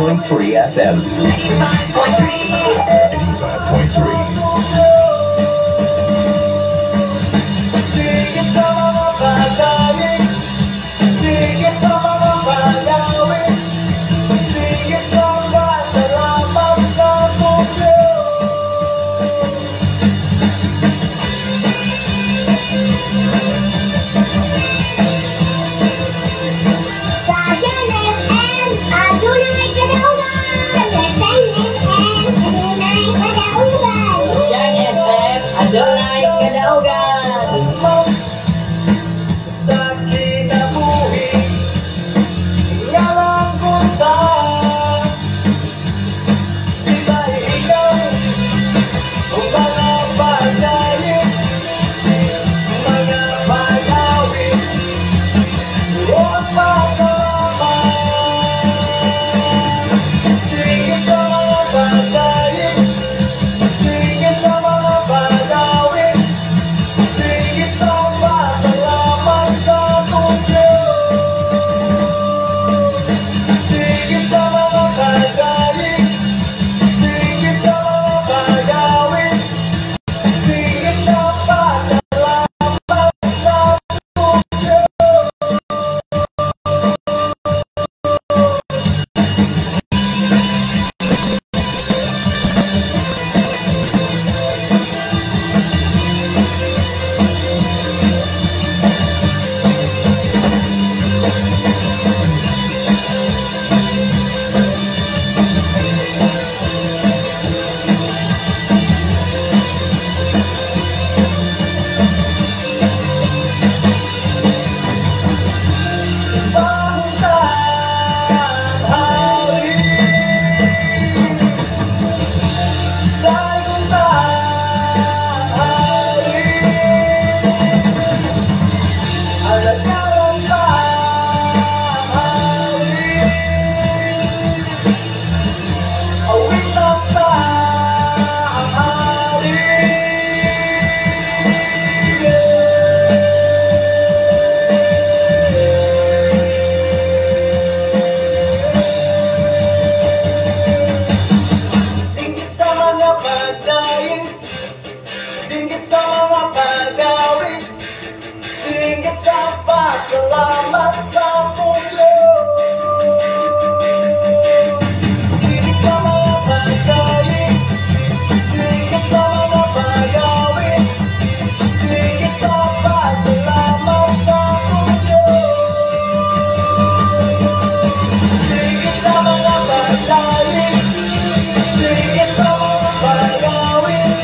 85.3 FM. 85.3. 85.3. Sige sa mga pagaling, sige sa mga pagawin, sige sa pasalamat sa Diyos. Sa Shine FM, adunay kadaugan. Sa Shine FM, adunay kadaugan. Shine FM, adunay kadaugan. Sa kinabuhi, ngalang kunta, di ba ikaw ang mga pagaling, mga pag-awit, huwag masama. Sige sa mga pagaling, sige sa mga pag-awit, sige sa pasalamat sa Diyos. Sige sa mga pagaling, sige sa mga pag-awit, sige sa pasalamat sa Diyos. Singgit sa mga pagdaing, singgit sa mga pag-awit, singgit sa pasalamat sa Diyos. Singgit sa mga pagdaing, singgit sa mga pag-awit, singgit sa pasalamat sa Diyos. Singgit sa mga pagdaing, singgit sa mga pag-awit,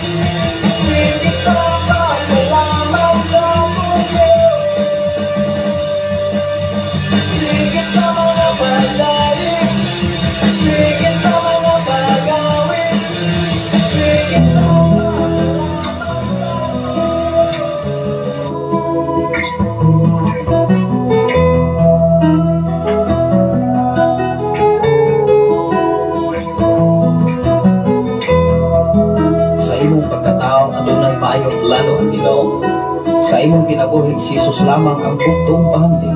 singgit sa pasalamat sa Diyos. Singgit sa mga pagdaing, singgit sa mga pag-awit, singgit sa pasalamat sa Sa imong pagkatao adunay maayong plano ang Ginoo. Sa imong kinabuhi si Jesus lamang ang bugtong bahandi.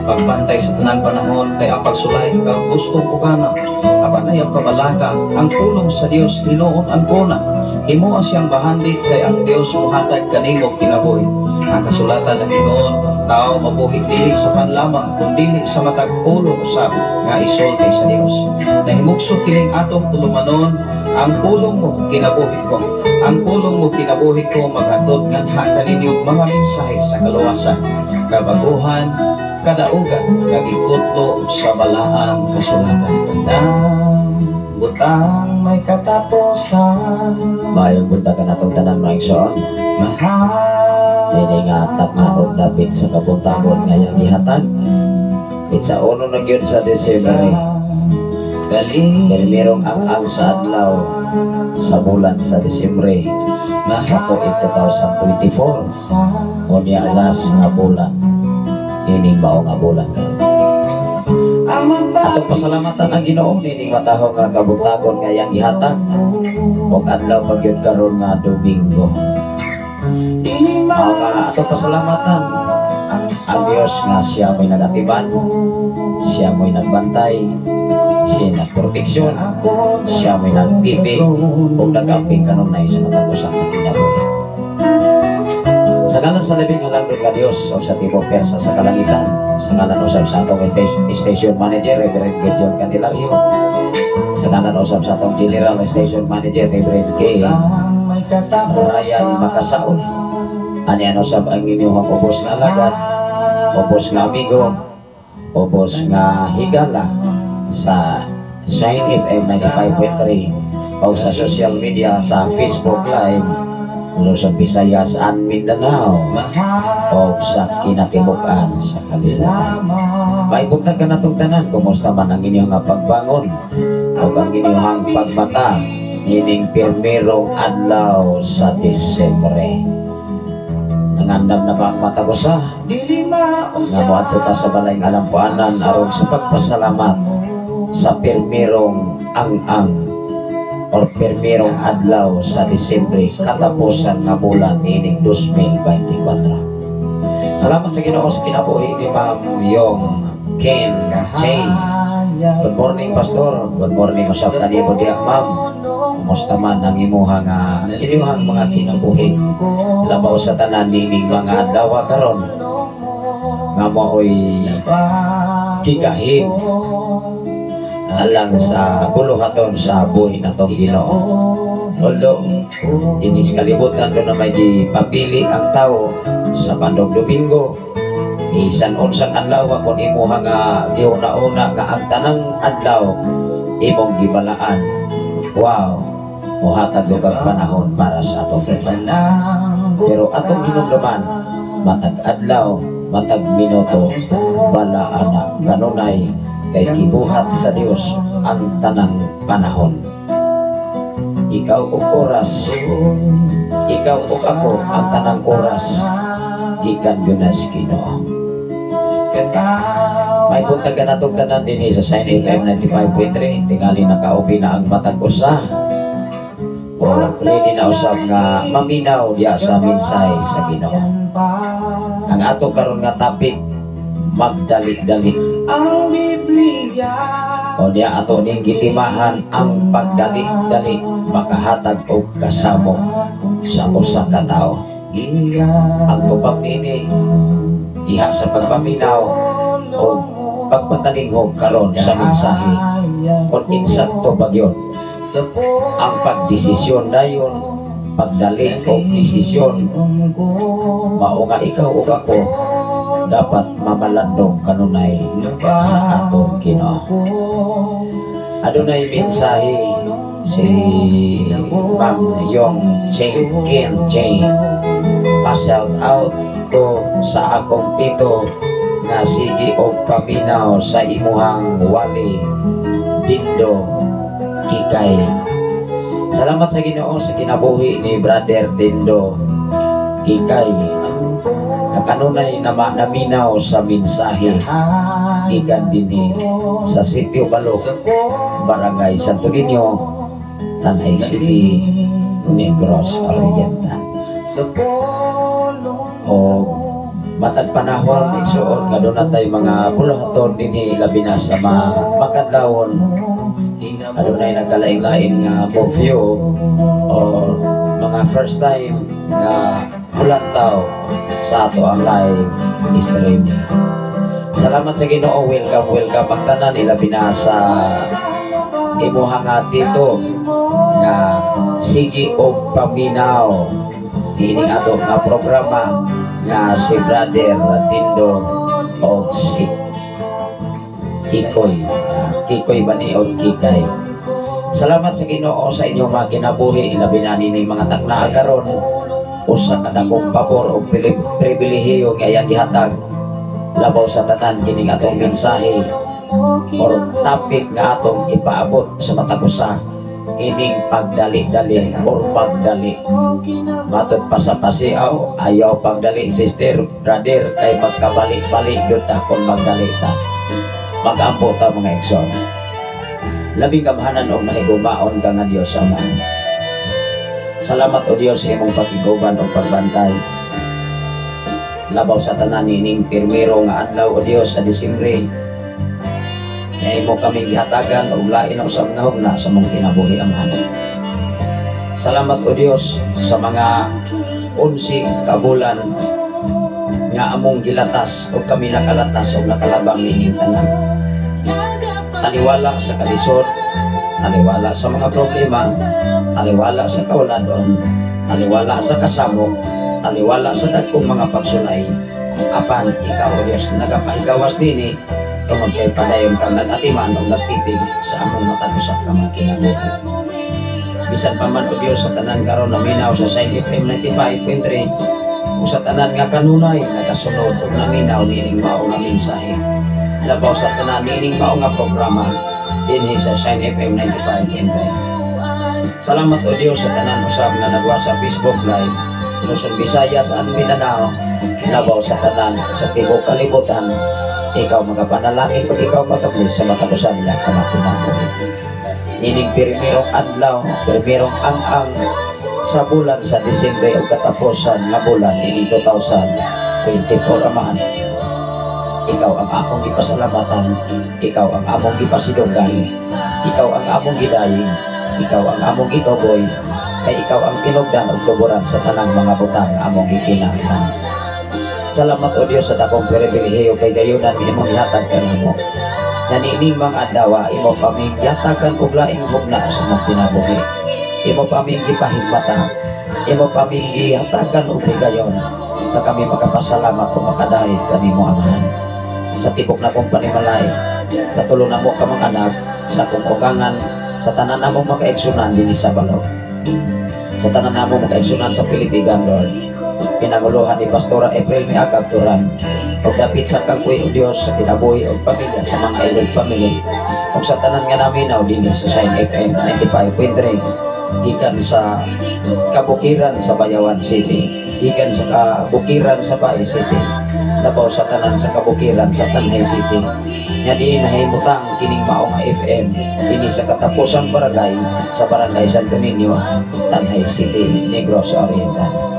Pagbantay sa tanang panahon kay ang pagsulay ikaw gusto ko kana. Apan ayaw kabalaka ang pulong sa Dios hinuon ang kuna. Himoa siyang bahandi kay ang Dios mohatag kanimo kinabuhi. Ang kasulatan ng Ginoo, ang tao mabuhi dili sa pan lamang kun dili sa matag pulong usab nga isulti sa Dios. Nahimugso kining atong tulumanon, ang pulong mo kinabuhi ko. Ang pulong mo kinabuhi ko maghatod nganha kaninyo mga mensahe sa kaluwasan, kabaguhan, kadaugan, kagikutlo sa balaang kasulatan. Tanang butang may katapusan. Maayong buntag kanatong tanan mga igsoon. Mahal Dini nga atap dapit sa kabuntagon nga iyang gihatag. Pitsa 1 na gyud sa Disyembre. Galing Kay merong ang sa adlaw sa bulan sa Disyembre sa tuig 2024. Unya last nga bulan. Ining mao nga bulan karon. Atong pasalamatan ang Ginoo nining mataho nga kabuntagon nga iyang gihatag. Ug adlaw pa gyud karon nga Domingo. Mao nga atong pasalamatan ang Dios nga siya mo'y nagatiban, siya mo'y nagbantay, Siya nagproteksyon, siya may nagtipig o nagamping kanunay sa matag usa ka kinabuhi. Sa ngalan sa labing halangdon nga Dios o sa tibok pwersa sa kalangitan, sa ngalan usab sa atong station manager, Reverend Gideon Candelario, sa ngalan usab sa atong general station manager, Reverend K. Ryan Makasaon, ani ano usab ang inyong ubos nga alagad, ubos nga amigo, ubos nga higala sa Shine FM 95.3 o sa social media sa Facebook Live, Luzon, Visayas and Mindanao o sa kinatibuk-an sa kalibutan. May buntag ka natong tanan, kumusta man ang inyong nga pagbangon o ang inyong pagmata nining pirmerong adlaw sa Disyembre? Nangandam na ba ang matag usa nga moadto ta sa balay ng alampuanan aron sa pagpasalamat sa pirmerong ang-ang or pirmerong adlaw sa Disyembre, katapusan nga bulan niining 2024? Salamat sa Ginoo sa kinabuhi ni Ma'am Yong Ken Chain. "Good morning, Pastor." Good morning usab kanimo diha, Ma'am. Kumusta man ang imuha nga inyuhang mga kinabuhi? Labaw sa tanan nining mga adlaw karon nga maoy gigahin alang sa buluhaton sa buhi natong Ginoo. Although inis kalibutan do na may gipapili ang tao sa pandog Domingo, bisan unsang adlaw, kung imuha nga giuna-una nga ang tanang adlaw imong gibalaan, wow, muhatag og kag panahon para sa atong Ginoo. Pero atong hinumduman, matag adlaw, matag minuto, balaan kanunay kay gibuhat sa Dios ang tanang panahon. Ikaw ug oras, ikaw ug ako, ang tanang oras gikan gyud na sa Ginoo. May buntag ka natong tanan dinhi sa Shine FM 95.3. Tingali nakaubi na ang matag usa. O ready na usab nga maminaw diya sa mensahe sa Ginoo. Ang ato karon nga topic, magdali-dali. O niya ato ning gitimahan ang pagdali-dali makahatag og kasamo sa usa ka tawo. Ang tubag niini diha sa pagpaminaw o pagpatalinghog karon sa mensahe kung insakto ba yun ang pagdesisyon dayon, pagdali o desisyon, mao nga ikaw ug ako dapat mamalandong kanunay sa atong Ginoo. Adunay mensahe si Ma'am Yong Cheng Ken Cheng: "Pa-shout out ko sa akong tito nga sige og paminaw sa imuhang wali, Dindo Kikay." Salamat sa Ginoo sa kinabuhi ni Brother Dindo Kikay na kanunay na naminaw sa mensahe gikan dinhi sa Sitio Balok, Barangay Santo Niño, Tanay City, Negros Oriental. O matag panahon, igsuon, nga doon natay mga buluhaton dinhi, labi na sa mga makadlawon, adunay nagkalain-lain nga po-view or mga first time nga hulantaw sa ato ang live streaming. Salamat sa Ginoo, welcome, welcome ang tanan, ilabi na sa imuha nga tito nga sige og paminaw niining ato nga programa nga si Brother Tindo og si Kikoy. Ah, Kikoy ba ni o Kikay? Salamat sa Ginoo sa inyong mga kinabuhi, ilabi na nining mga taknaa karon, usa ka dakong pabor o pribilehiyo nga iyang gihatag. Labaw sa tanan kining atong mensahe or topic nga atong ipaabot sa matag usa, ining pagdali-dali or pagdali. Matod pa sa pasiaw, ayaw pagdali, sister, brother, kay magkabalik-balik gyud ta kung magdali ta. Mag-ampo ta, mga igsoon. Labing gamhanan og mahigumaon ka nga Dios Ama. Salamat, o Dios, sa imong pakiguban og pagbantay. Labaw sa tanan nining pirmiro nga adlaw, o Dios, sa Disyembre. Nga imo kami gihatagan og lain na usab nga hugna sa among kinabuhi, Amahan. Salamat, O Dios, sa mga 11 ka bulan nga among gilatas o kami nakalatas o nakalabang nining tanan. Taliwala sa kalisod, taliwala sa mga problema, taliwala sa kawaladon, taliwala sa kasamok, taliwala sa dagkong mga pagsulay, apan ikaw, O Dios, nagapahigawas dini tungod kay padayon kang nag-atiman o nagtipig sa among matag usa ka mga kinabuhi. Bisan pa man, O Dios, sa tanan karon naminaw sa Shine FM 95.3 ug sa tanan nga kanunay nagasunod ug naminaw niining mao nga mensahe, labaw sa tanan niining mao nga programa dinhi sa Shine FM 95.3. Salamat, O Dios, sa tanan usab nga nagwa sa Facebook Live, Luzon, Visayas and Mindanao, labaw sa tanan sa tibuok kalibutan. Ikaw magapanalangin pag ikaw magabless sa matag usa nila ka mga kinabuhi. Nining pirmirong adlaw, pirmirong ang-ang sa bulan sa Disyembre o katapusan nga bulan ini 2024, Amahan. Ikaw ang akong gipasalamatan, ikaw ang among gipasidunggan, ikaw ang among gidayig, ikaw ang among gituboy, kay ikaw ang tinugdan ug tuburan sa tanang mga butang among gikinahanglan. Salamat, O Dios, sa dakong pribilehiyo kay gayunan imong ihatag kanamo. Na niining mga adlaw, imo kaming gihatagan og laing hugna sa among kinabuhi. Imo pa ming gipahigmata, imo pa ming gihatagan og higayon na kami makapasalamat o makadahig kanimo, Amahan. Sa tibok na kong panimalay, sa tulo namo ka mga anak, sa akong ugangan, sa tanan namong makaigsunan dinhi sa Balog, sa tanan namong makaigsunan sa Pilipigan, Lord. Pinanguluhan ni Pastora April Miagab Turan, ug dapit sa kagkuy, O Dios, sa kinabuhi ug pamilya sa mga Ilog family, ug sa tanan nga naminaw dinhi sa Shine FM 95.3 gikan sa kabukiran sa Bayawan City, gikan sa kabukiran sa Bais City, labaw sa tanan sa kabukiran sa Tanay City, nga diin nahimutang kining mao nga FM dinhi sa katapusang barangay sa Barangay Santo Niño, Tanay City, Negros Oriental.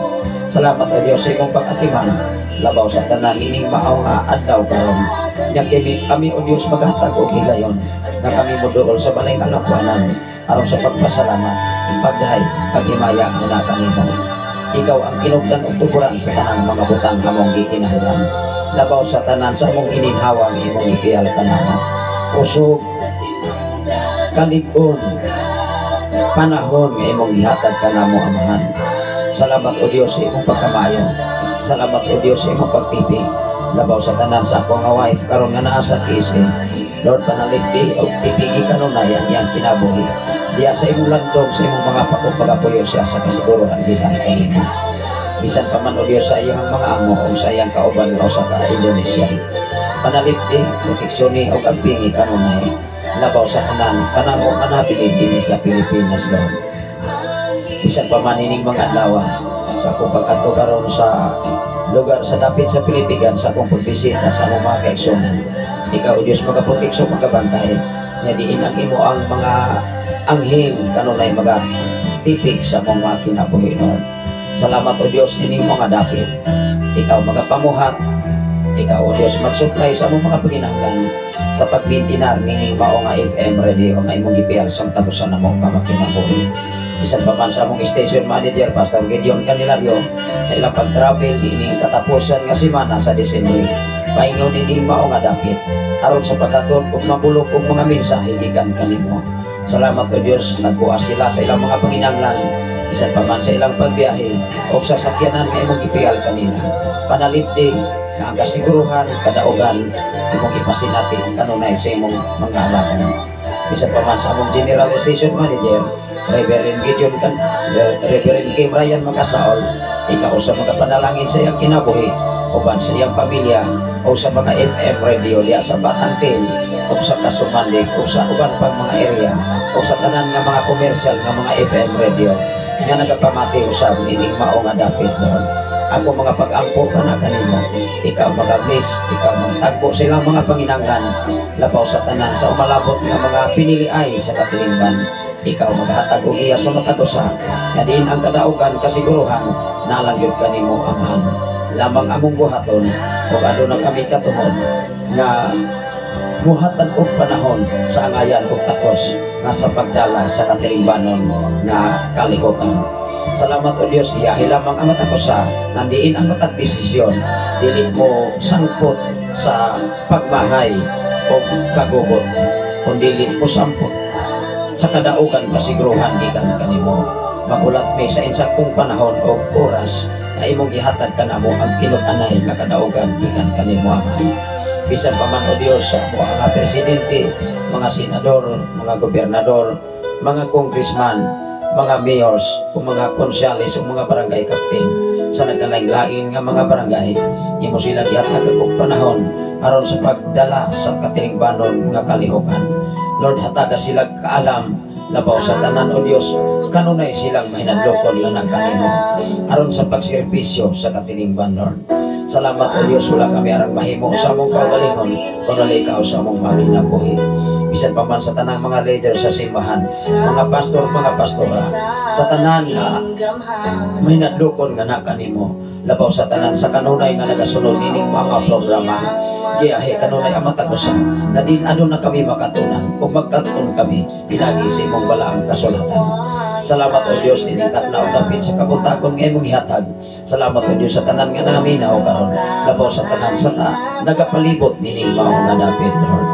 Salamat, O Dios, sa imong pag-atiman, labaw sa tanan ining mao nga adlaw karon. Nya kami, O Dios, maghatag og higayon nga kami moduol sa balay kalambuanan aron sa pagpasalamat, pagdahay, paghimaya nga kanimo. Ikaw ang kinugdan ug tuburan sa tanang mga butang among gikinahanglan. Labaw sa tanan sa among gininhawang imong ipiyal kanamo. Usog kalig-on panahon nga imong gihatag kanamo, Amahan. Salamat, O Dios, sa imong pagkamayo. Salamat, O Dios, sa imong pagtipi. Labaw sa tanan sa akong nga wife karon nga naa sa KSA. Lord, panalipdi og tipigi kanunay ang iyang kinabuhi. Diya sa imong landong, sa imong mga pagapuyo siya sa kasigurohan gikan kanimo. Bisan pa man, O Dios, sa iyang mga amo o sa iyang kauban nga usa ka Indonesia. Panalipdi, proteksyon og ampingi kanunay. Labaw sa tanan kanamo nga nabilin dinhi sa Pilipinas, Lord. Bisan pa man ining mga adlaw sa akong pag-adto karon sa lugar sa dapit sa Pilipigan sa akong pagbisita sa among mga kaigsunan. Ikaw, O Diyos, magaproteksyon, magabantay. Nga diin ang imo ang mga anghel kanunay magatipig sa among mga kinabuhi, Lord. Salamat, O Diyos, ining mga dapit. Ikaw magapamuhat, ikaw, O Diyos, magsupply sa among mga panginahanglan sa pagmintinar nining mao nga FM radio nga imong gipiyal sa tabusan namo ka makinabuhi. Bisan pa man sa among station manager, Pastor Gideon Candelario, sa ilang pag-travel nining katapusan nga semana sa Disyembre. Paingaw nining mao nga dapit aron sa pagkaton ug mabulok og mga mensahe gikan kanimo. Salamat, O Dios, nagbuas sila sa ilang mga panginahanglan bisan pa man sa ilang pagbiyahe o sa sakyanan nga imong gipiyal kanila. Panalipdi nga ang kasiguruhan kadaugan imong ipasinati kanunay sa imong mga alagad. Bisan pa man sa among General Station Manager, Reverend Gideon kan, Reverend Kim Ryan Makasaol, ikaw sa mga panalangin sa iyang kinabuhi uban sa iyang pamilya o sa mga FM radio diya sa Batang Tail o sa Kasumanlig o sa uban pang mga area o sa tanan nga mga komersyal nga mga FM radio nga nagapamati usab ining mao nga dapit doon. Ako mga pag-ampo ka na kanimo, ikaw magabless, ikaw magtagpo sa ilang mga panginanglan, labaw sa tanan sa umalabot nga mga piniliay sa katilingban. Ikaw maghatag og iya sa matag usa, nga diin ang kadaugan kasiguruhan nalang gyud kanimo, Amahan. Lamang among buhaton ug aduna kami katuhod nga Muhatag og panahon sa angayan og takos nga sa pagdala sa katilingbanon nga kalihokan. Salamat, O Dios, iyahi lamang ang matag usa nga diin ang matag desisyon dili mo sangpot sa pagmahay o kagubot, kundi mo sampot sa kadaugan kasiguruhan gikan kanimo. Magulat mi sa insaktong panahon o oras na imong gihatag kanamo ang tinud-anay nga kadaugan gikan kanimo, Ama. Bisan pa man, O Dios, sa amo ang presidente, mga senador, mga gobernador, mga congressman, mga mayors, o mga konsyales, o mga barangay captain sa nagkalain-lain nga mga barangay, imo sila gihatag og panahon aron sa pagdala sa katilingbanon nga kalihokan. Lord, hataga sila kaalam. Labaw sa tanan, O Dios, kanunay silang mahinadlokon nga na kanimo aron sa pagserbisyo sa katilingban, Lord. Salamat, O Dios, wala kami arang mahimo sa among kaugalingon kung wala ikaw sa among makinabuhi. Bisan pa man sa tanang mga leader sa simbahan, mga pastor, mga pastora, sa tanan nga mahinadlokon nga na kanimo, labaw sa tanan sa kanunay nga nagasunod ining mga programa, giyahe kanunay ang matag usa na din aduna kami makatunan ug magkat-on kami pinagi sa imong balaang kasulatan. Salamat, O Dios, ining takna og dapit sa kabuntagon nga imong gihatag. Salamat, O Dios, sa tanan nga naminaw karon. Labaw sa tanan sa nagapalibot nining mao nga dapit, Lord.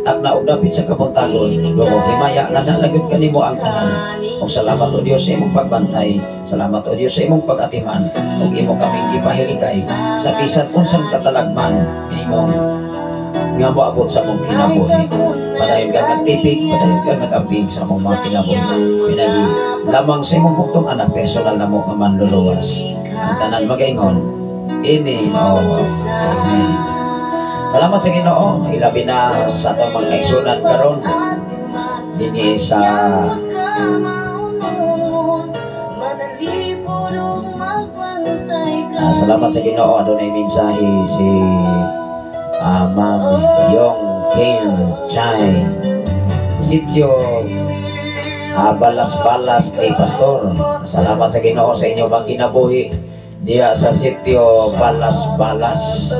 Takna og dapit sa kabuntagon, dungog himaya nga nalagod kanimo ang tanan. Ug salamat, O Dios, sa imong pagbantay. Salamat, O Dios, sa imong pag-atiman ug imo kaming gipahilikay sa bisan unsang katalagman imong nga moabot sa among kinabuhi. Padayon kang nagtipig, padayon kang nag-amping sa among mga kinabuhi. Pinagi lamang sa imong bugtong anak, personal na mo nga manluluwas. Ang tanan magaingon, Amen o Amen. Salamat sa Ginoo, ilabi na sa atong mga kaigsunan karon dinhi sa salamat sa Ginoo, adunay mensahe si Ma'am Yong Kim Chai, Sitio Balas-Balas ni Pastor. Salamat sa Ginoo sa inyong mga kinabuhi diya sa Sitio Balas-Balas.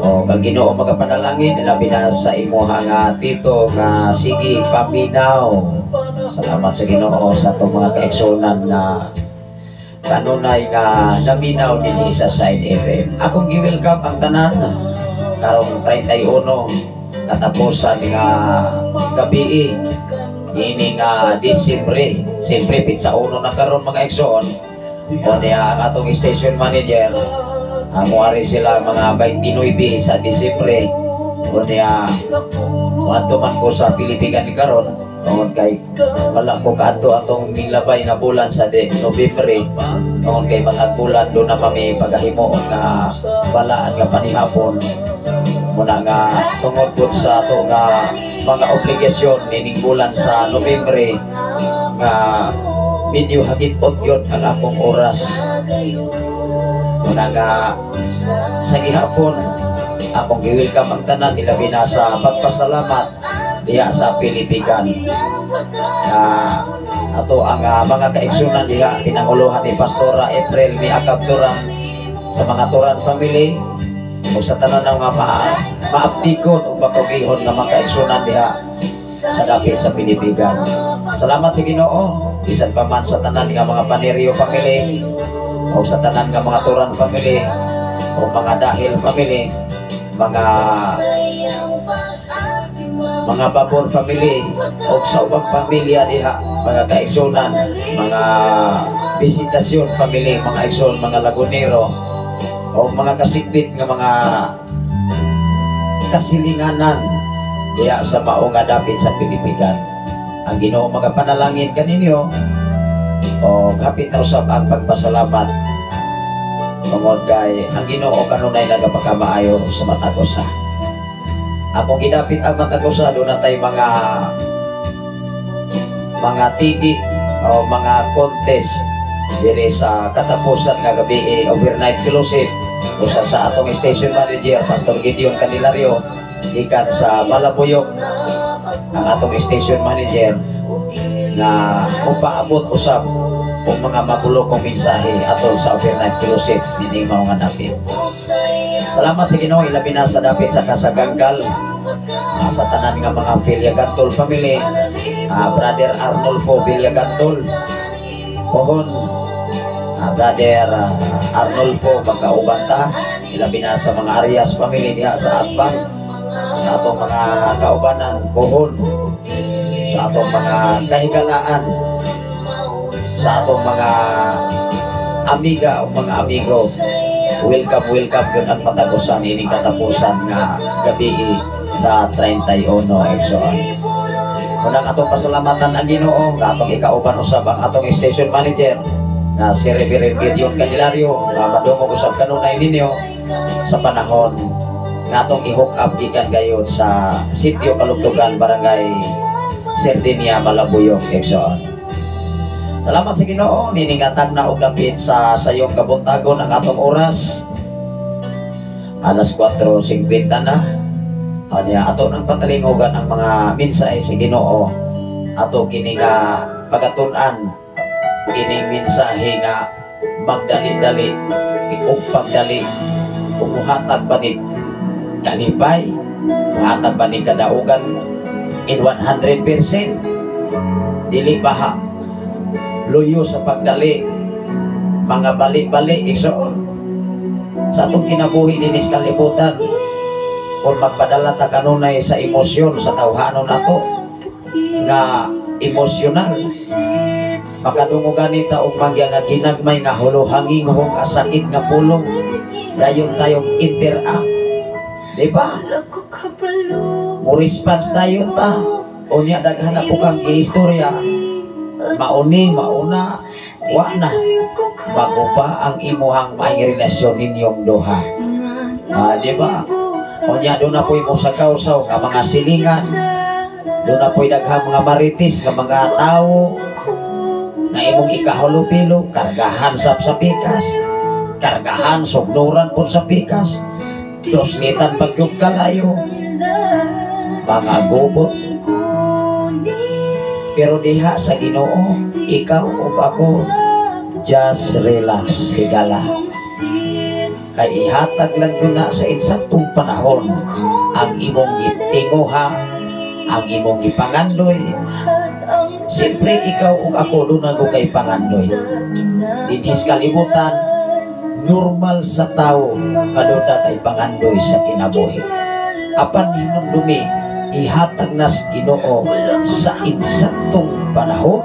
O kag Ginoo magapanalangin labi na sa imuha nga tito nga sige paminaw. Salamat sa Ginoo sa atong mga kaigsunan nga kanunay nga naminaw dinhi sa Shine FM. Akong gi-welcome ang tanan karong 31 katapusan nga gabi ini nga Disyembre. Siyempre pitsa 1 na karon, mga igsoon. O niya ang atong station manager, muari sila mga 29 sa Disyembre. O niya moadto man ko sa Pilipigan karon tungod kay wala ko kaadto atong milabay nga bulan sa Nobyembre, tungod kay matag bulan do na kami pagahimoon nga balaan nga panihapon muna nga tungod pud sa ato nga mga obligasyon nining bulan sa Nobyembre nga medyo hagit-ot yun ang akong oras. Muna nga sa gihapon akong gi-welcome ang tanan, ilabi na sa pagpasalamat diha sa Pilipigan na ato ang mga kaigsunan diha pinanguluhan ni Pastora April ni Akab Turan, sa mga Turan family o sa tanan nga maaptikon o makugihon nga mga kaigsunan diha sa dapit sa Pilipigan. Salamat sa Ginoo bisan pa man sa tanan nga mga Panerio family o sa tanan nga mga Turan family o mga Dahil family, mga Babon family o sa ubang pamilya diha, mga kaigsunan, mga Visitasyon family, mga igsoon, mga Lagunero o mga kasikbit nga mga kasilinganan diha sa mao nga dapit sa Pilipigan. Ang Ginoo magapanalangin kaninyo o hapit na usab ang pagpasalamat tungod kay ang Ginoo kanunay nagapakamaayo sa matag usa. Akong gidapit ang matag usa, doon natay mga tigi o mga contest diri sa katapusan nga gabi, overnight fellowship usa sa atong station manager, Pastor Gideon Candelario gikan sa Malabuyok, ang atong station manager na upaabot usab og mga mabulokong mensahe atol sa overnight fellowship dinhi mao nga dapit. Salamat sa Ginoo, ilabi na sa dapit sa Kasaganggal, sa tanan nga mga Villagantol family, Brother Arnolfo Villagantol, pohon, Brother Arnolfo magkauban ta, ilabi na sa mga Arias family diha sa Atbang, sa atong mga kaubanan, pohon, sa atong mga kahigalaan, sa atong mga amiga o mga amigo. Welcome, welcome yun ang patagusan ining katapusan nga gabi sa 31, igsoon. Unang atong pasalamatan ang Ginoo nga atong ikauban usab ang atong station manager na si Reverend Gideon Candelario nga madungog usab kanunay ninyo sa panahon nga atong i-hook up gikan gayud sa Sitio Kalugtugan, Barangay Sardinia, Malabuyok, igsoon. Salamat sa Ginoo, niningatag na og dapit sa sayong kabuntagon ang atong oras. Alas 4:50 na. Anya ato nang patalingugan ang mga mensahe sa Ginoo. Ato kini nga pagatun-an kining mensahe nga magdali-dali ug pagdali ug muhatag ba ni kalipay, muhatag ba ni kadaugan in 100%? Dili ba luyo sa pagdali, mga bali-bali, igsoon, sa atong kinabuhi dinhi sa kalibutan? Kung magpadala ta kanunay sa emosyon sa tawhanon nato nga emosyonal, makadungog ganita og mangya nga ginagmay nga hulohangin nga sakit nga pulong, dayon tayong interact, di ba? Mo response dayon ta. Unya daghan na po kang giistorya, mauni mauna wa na bago pa ang imuhang maayong relasyon ninyong duha, di ba? Unya doon na po'y mosagaw-saw nga mga silingan, doon na po'y daghang mga marites nga mga tao nga imong ikahulupilo, kargahan sab sa pikas, kargahan sugnuran po sa pikas, dusnitan pagyud kalayo, mga gubot. Pero diha sa Ginoo, ikaw ug ako, just relax, higala, kay ihatag lang yun na sa insaktong panahon ang imong gitinguha, ang imong gipangandoy. Siyempre, ikaw ug ako, doon ako kay pangandoy dinhi sa kalibutan. Normal sa tao nga doon kay pangandoy sa kinabuhi. Apan hinumdumi, ihatag nas Ginoo sa insaktong panahon,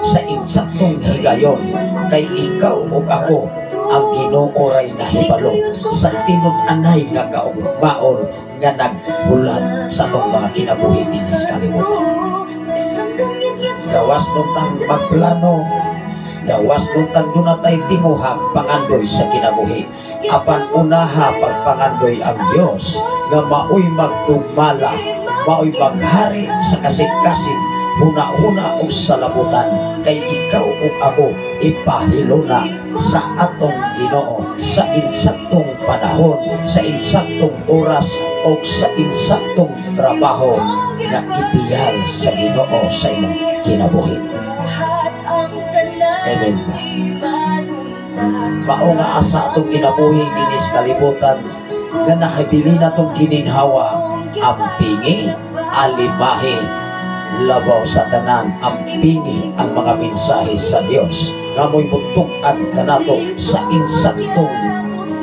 sa insaktong higayon, kay ikaw ug ako, ang Ginoo ray nahibalo sa tinud-anay nga kaugmaon nga naghulat sa atong mga kinabuhi dinhi sa kalibutan. Gawas nuntang magplano, gawas nuntang dunatay tinguhang pangandoy sa kinabuhi, apan unaha pagpangandoy ang Dios nga maoy magdumala, maoy maghari sa kasing-kasing huna-huna o sa labutan, kay ikaw ug ako ipahiluna sa atong Ginoo sa insaktong panahon, sa insaktong oras o sa insaktong trabaho nga ideal sa Ginoo sa imong kinabuhi. Amen ba? Mao nga asa atong kinabuhi dinhi sa kalibutan nga nahibili natong gininhawa, ampingi, alimahi, labaw sa tanan, ampingi ang mga mensahe sa Dios nga mo'y mutukan kanato sa insaktong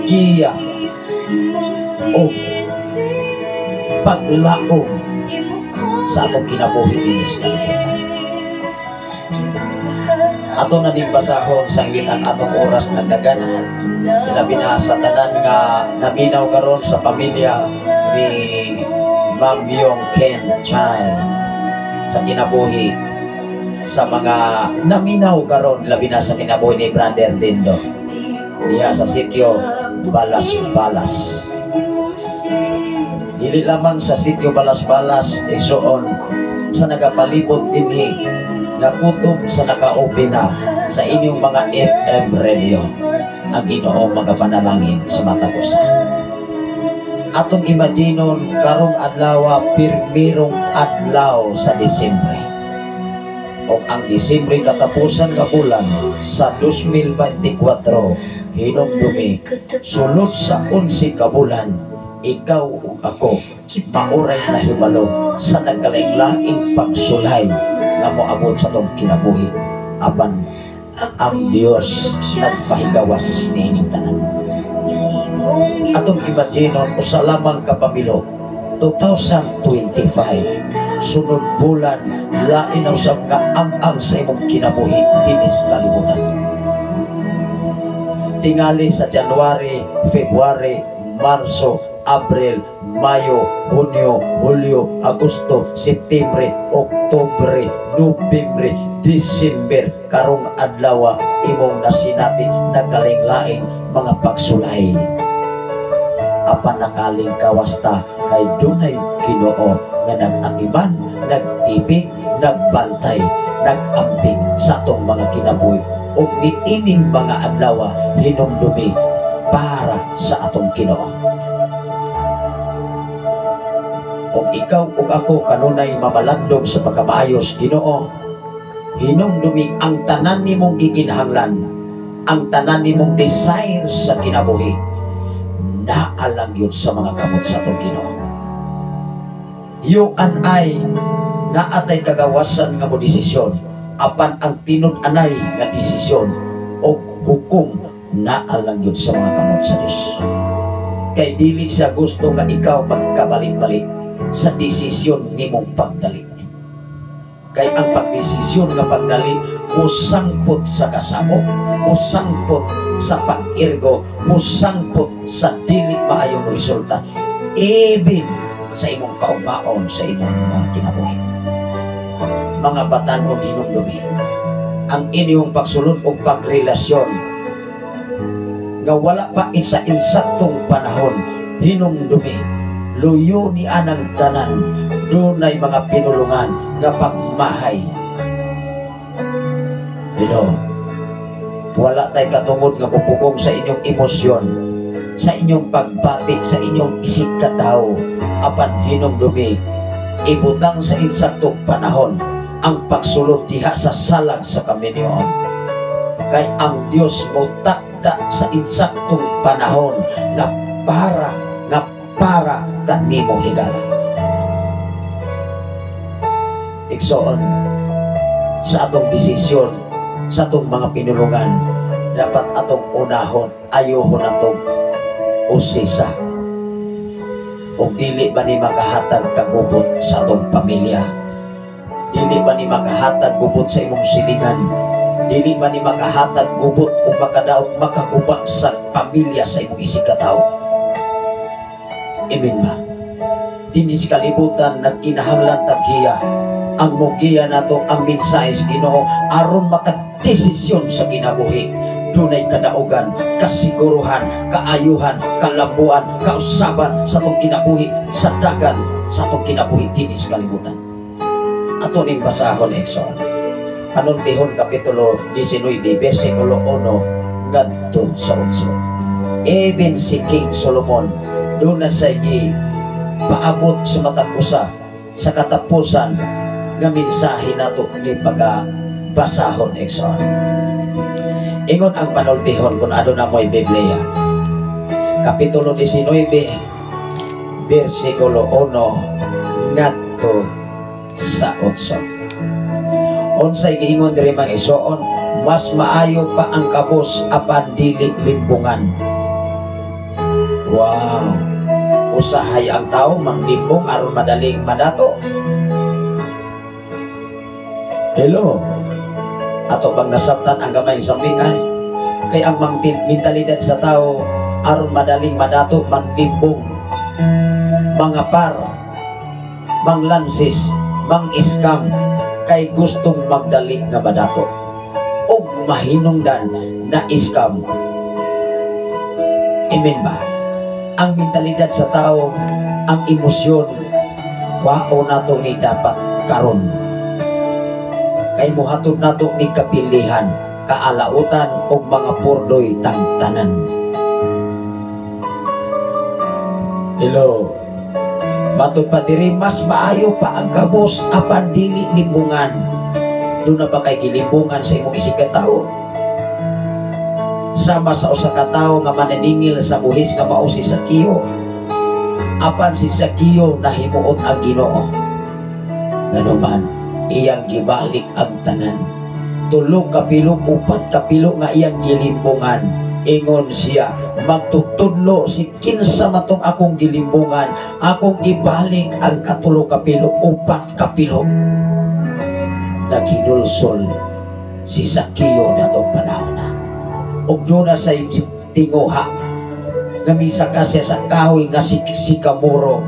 giya o paglaom sa atong kinabuhi dinhi sa kalibutan. Ato na ning basahon sanglit ang atong oras nagdagana. Ilabi na sa tanan nga naminaw karon sa pamilya ni Ma'am Yong Ken Chan sa kinabuhi, sa mga naminaw karon labi na sa kinabuhi ni Brother Dindo diha sa sitio Balas-Balas. Dili lamang sa sitio Balas-Balas, igsoon, sa nagapalibot dinhi nga kutob sa naka-open na sa inyong mga FM radio, ang Ginoo magapanalangin sa matag usa. Atong imaginon karong adlaw, pirmirong adlaw sa Disyembre. O ang Disyembre, katapusan nga bulan sa 2024, hinumdumi, sulod sa 11 ka bulan, ikaw ug ako mauray nahibalo sa nagkalaing-laing pagsulay nga moabot sa atong kinabuhi, apan ang Dios nagpahigawas niining tanan. Atong imaginon, usa lamang ka pamilok, 2025, sunod bulan, lain na usab nga ang-ang sa imong kinabuhi dinis kalibutan. Tingali sa January, February, Marso, Abril, Mayo, Hunyo, Hulyo, Agosto, Septembre, Oktubre, Nobyembre, Disyembre, karong adlaw imong nasinati nagkalaing-laing mga pagsulay. Apan nakaling kawasta kay dunay Ginoo nga nag-atiman, nagtipig, nagbantay, nag-amping sa atong mga kinabuhi ug niining mga adlaw, hinumdumi, para sa atong Ginoo. Ug ikaw ug ako kanunay mamalandong sa pagkamaayos Ginoo, hinumdumi, ang tanan nimong gikinahanglan, ang tanan nimong desire sa kinabuhi, naa lang yun sa mga kamot sa atong Ginoo. You and I, naatay kagawasan nga mo desisyon, apan ang tinud-anay nga desisyon o hukom naa lang yun sa mga kamot sa Dios. Kay dili sa gusto nga ikaw magkabalik-balik sa desisyon nimong pagdali. Kay ang pagdesisyon nga pagdali musangpot sa kasamo, musangpot sa pag-irgo, musangpot sa dili maayong resulta, even sa imong kaugmaon, sa imong mga kinabuhi. Mga batanon, hinumdumi ang inyong pagsulod o pagrelasyon nga wala pa sa insaktong panahon. Hinumdumi, luyo ni anang tanan, dunay mga pinulungan nga pagmahay. Hello, wala tay katungod nga pupugong sa inyong emosyon, sa inyong pagbati, sa inyong isip katao, apan hinumdumi, ibutang sa insaktong panahon ang pagsulod diha sa salag sa kaminyoon, kay ang Dios mo takda sa insaktong panahon nga para kanimo higala. Igsoon, sa atong desisyon, sa atong mga pinulungan, dapat atong unahon, ayuhon atong usisa ug dili ba ni makahatag kagubot sa atong pamilya, dili ba ni makahatag gubot sa imong silingan, dili ba ni makahatag gubot o makadaot, makaguba sa pamilya sa imong isigkatawo. Amen ba? Dinhi sa kalibutan nagkinahanglan taggiya. Ang mugiya nato ang mensahe sa Ginoo aron makadesisyon sa kinabuhi. Dunay kadaugan, kasiguruhan, kaayuhan, kalambuan, kausaban sa atong kinabuhi sa dagan, sa atong kinabuhi dinhi sa kalibutan. Ato ning basahon, igsoon. Panultihon Kapitulo 19, versikulo 1 ngadto sa 8. Even si King Solomon, doon na sa paabot sa matag usa sa katapusan nga mensahe nato ni pagka basahon, igsoon. Ingon ang Panultihon, kung aduna mo'y Biblia. Kapitulo 19, versikulo 1 ngadto sa 8. Unsay giingon diri, mga igsoon? Mas maayo pa ang kabos apan dili limbungan. Wow. Usahay ang tao manglimbong aron madaling madato. Hello. Ato bang nasabtan ang gamay sa bingay? Kay ang mentalidad sa tao, aron madaling madato, manglimbong. Mga par, manglansis, mang-scam, kay gustong magdali nga madato. Og mahinungdan na scam. Amen ba? Ang mentalidad sa tao, ang emosyon, wao nato ni dapat karon. Kay mohatod nato ni kapilihan, kaalautan og mga purdoy tangtanan. Hello. Matod pa diri, mas maayo pa ang kabos apan dili limbungan. Doon na ba kay gilimbungan sa imong isigkatawo? Sama sa usa ka tawo nga maniningil sa buhis nga mao si Sakeo. Apan si Sakeo nahimuot ang Ginoo. Nganuman, iyang gibalik ang tanan. 3 ka pilo, 4 ka pilo nga iyang gilimbungan. Ingon siya, magtutudlo si kinsa matong akong gilimbungan, akong ibalik ang 3 ka pilo, 4 ka pilo. Naghinulsol si Sakeo na itong panahon na. Ug doon na siya'y tinguha nga misa ka siya sa kahoy nga sikamuro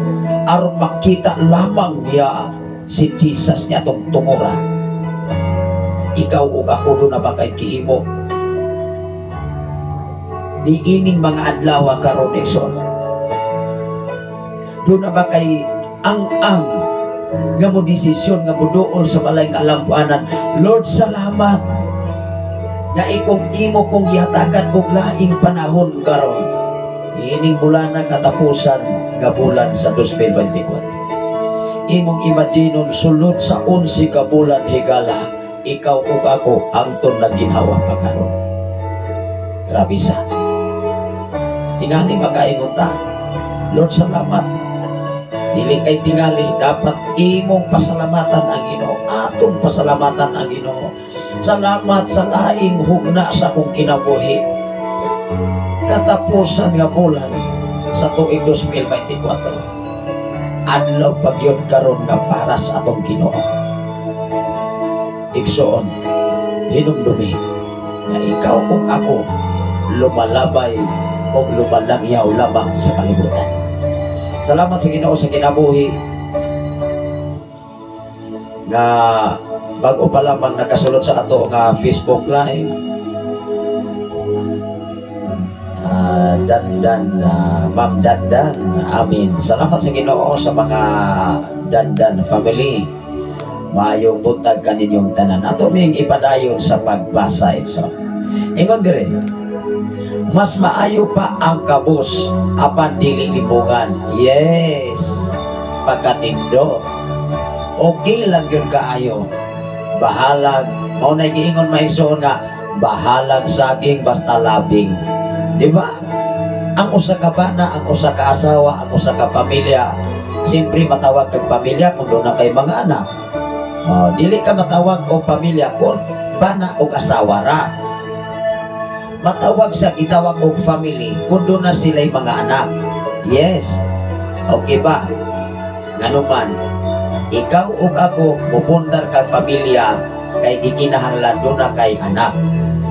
aron makita lamang niya si Jesus niya itong tungura. Ikaw ug ako doon na ba kay gihimo? Niining mga adlaw karon, Exxon. Doon na ba kay ang-ang nga mo desisyon nga moduol sa balay nga alambuanan? Lord, salamat nga ikong imo kong gihatagan og laing panahon karon. Ining bulan na katapusan nga bulan sa 2024. Imong imaginon sulod sa 11 ka bulan higala, ikaw ug ako angton nagginhawa pa karon. Grabe sa. Tingali makaingon ta. Lord, salamat. Dili kay tingali, dapat imong pasalamatan ang Ginoo, atong pasalamatan ang Ginoo. Salamat sa laing hugna sa akong kinabuhi. Katapusan nga bulan sa tuig 2024. Adlaw pa gyud karon nga para sa atong Ginoo. Igsoon, hinumdumi nga ikaw ug ako lumalabay o lumalangyaw lamang sa kalibutan. Salamat sa Ginoo sa kinabuhi nga bago pa lamang nakasulod sa ato nga Facebook Live. Dandan, Ma'am Dandan, amin. Salamat sa Ginoo sa mga Dandan family. Maayong buntag kaninyong tanan. Ato ning ipadayon sa pagbasa ito. Ingon dire, mas maayo pa ang kabus apan dili limbungan. Yes, pagkanindo. Okay lang yun kaayo. Bahalag, mao na giingon maigsoon nga bahalag saging basta labing. Di ba? Ang usa ka bana, ang usa ka asawa, ang usa ka pamilya. Siyempre matawag kag pamilya kung doon na kay mga anak. Oh, dili ka matawag og pamilya kung bana og asawa ra. Matawag sa gitawag og family kung doon na sila'y mga anak. Yes. Okay ba? Nganuman, ikaw ug ako mupundar kag pamilya kay gikinahanglan doon na kay anak.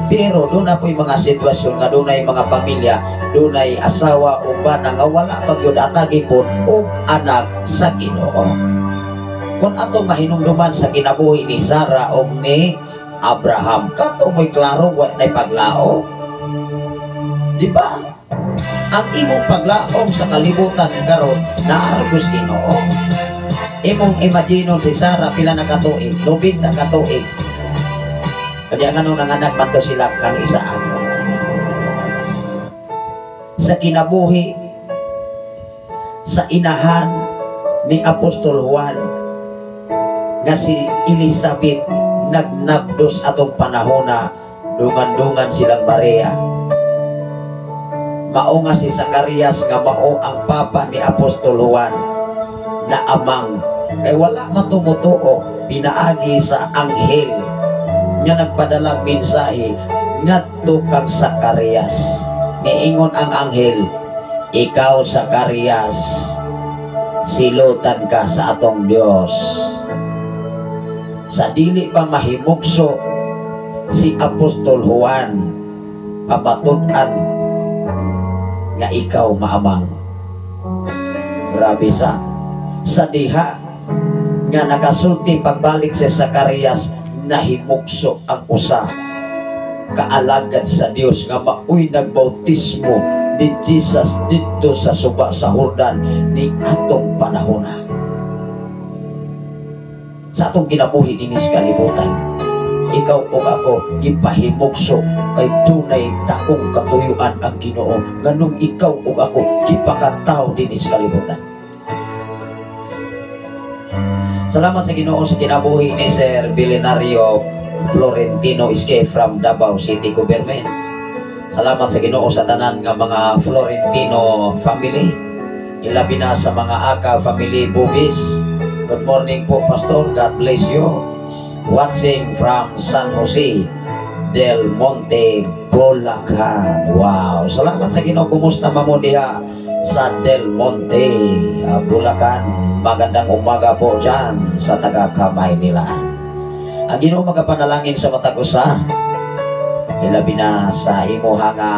Pero doon na po'y mga sitwasyon nga doon ay mga pamilya, doon ay asawa o bana nga wala pa gyud atagi po og anak sa Ginoo. Kung atong mahinumduman sa kinabuhi ni Sarah o ni Abraham, kato mo'y klaro wa na'y paglaom. Di ba? Ang imong paglaom sa kalibutan karon naargos Ginoo. Imong imaginon si Sarah pila na katuig, 90 ka tuig. Kaya nga nung nanganak man to sila kang Isaac. Sa kinabuhi sa inahan ni Apostol Juan nga si Elizabeth nagnabdos atong panahona, dungan-dungan silang Maria. Mao nga si Zacarias nga mao ang papa ni Apostol Juan na amang kay wala man tumutuo, pinaagi sa anghel nga nagpadala mensahe ngadto kang Zacarias. Niingon ang anghel, ikaw Zacarias, silutan ka sa atong Dios. Sa dili pa mahimugso si Apostol Juan, papatud-an nga ikaw maamang. Grabe sa diha nga nakasulti pagbalik si Zacarias, nahimugso ang usa kaalagad sa Dios nga maoy nagbautismo ni Jesus didto sa suba sa Jordan ni atong panahona. Sa atong kinabuhi dinhi sa kalibutan, ikaw ug ako gipahimugso kay dunay dakong katuyuan ang Ginoo nganong ikaw ug ako gipakatawo dinhi sa kalibutan. Salamat sa Ginoo sa kinabuhi ni Sir Billionario Florentino Iske from Davao City Government. Salamat sa Ginoo sa tanan nga mga Florentino family. Ilabi na sa mga Aka family Bugis. Good morning po, Pastor. God bless you. Watching from San Jose del Monte, Bulacan. Wow. Salamat sa Ginoo. Kumusta man mo diha sa Del Monte, Bulacan? Magandang umaga po dyan sa taga-kamay nila. Ang Ginoo magapanalangin sa matag usa. Ilabi na sa imuha nga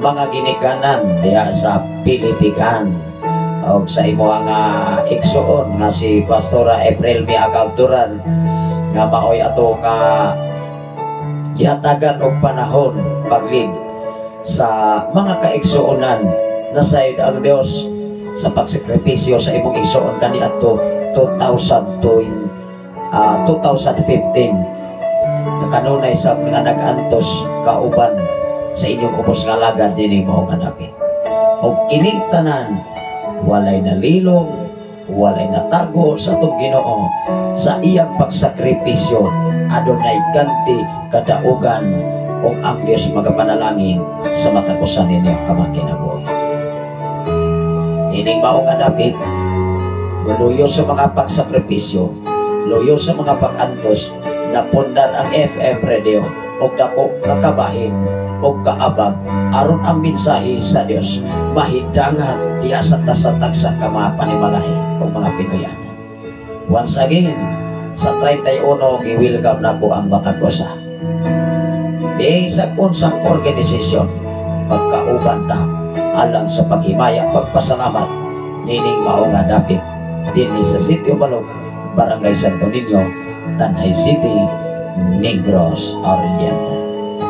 mga ginikanan diha sa Pilipikan o sa imuha nga igsuon nga si Pastora April Mia Cabduran nga maoy ato nga gihatagan og panahon paglid sa mga kaigsuonan. Nasayod ang Dios sa pagsakripisyo sa imong igsuon kaniadto 2002, 2015 nga kanunay sa mga nag-antos kauban sa inyong ubos nga alagad dinhi mao nga dapit. Og kining tanan walay nalilong, walay natago sa atong Ginoo sa iyang pagsakripisyo. Adunay ganti, kadaugan, ug ang Dios magapanalangin sa matag usa ninyo kamakinabuhi. Ining mao nga dapit, luyo sa mga pagsakripisyo, luyo sa mga pag-antos, napundar ang FM radio og dako nga kabahin og kaabag aron ang mensahe sa Dios mahidangat diha sa tagsa ka mga panimalay o mga Pinoyan. Once again, sa 31, gi-welcome na po ang matag usa. Bisag unsang organisasyon, magkauban ta alang sa paghimaya, pagpasalamat nining mao nga dapit dinhi sa Sitio Balog, Barangay Santo Niño, Tanay City, Negros Oriental.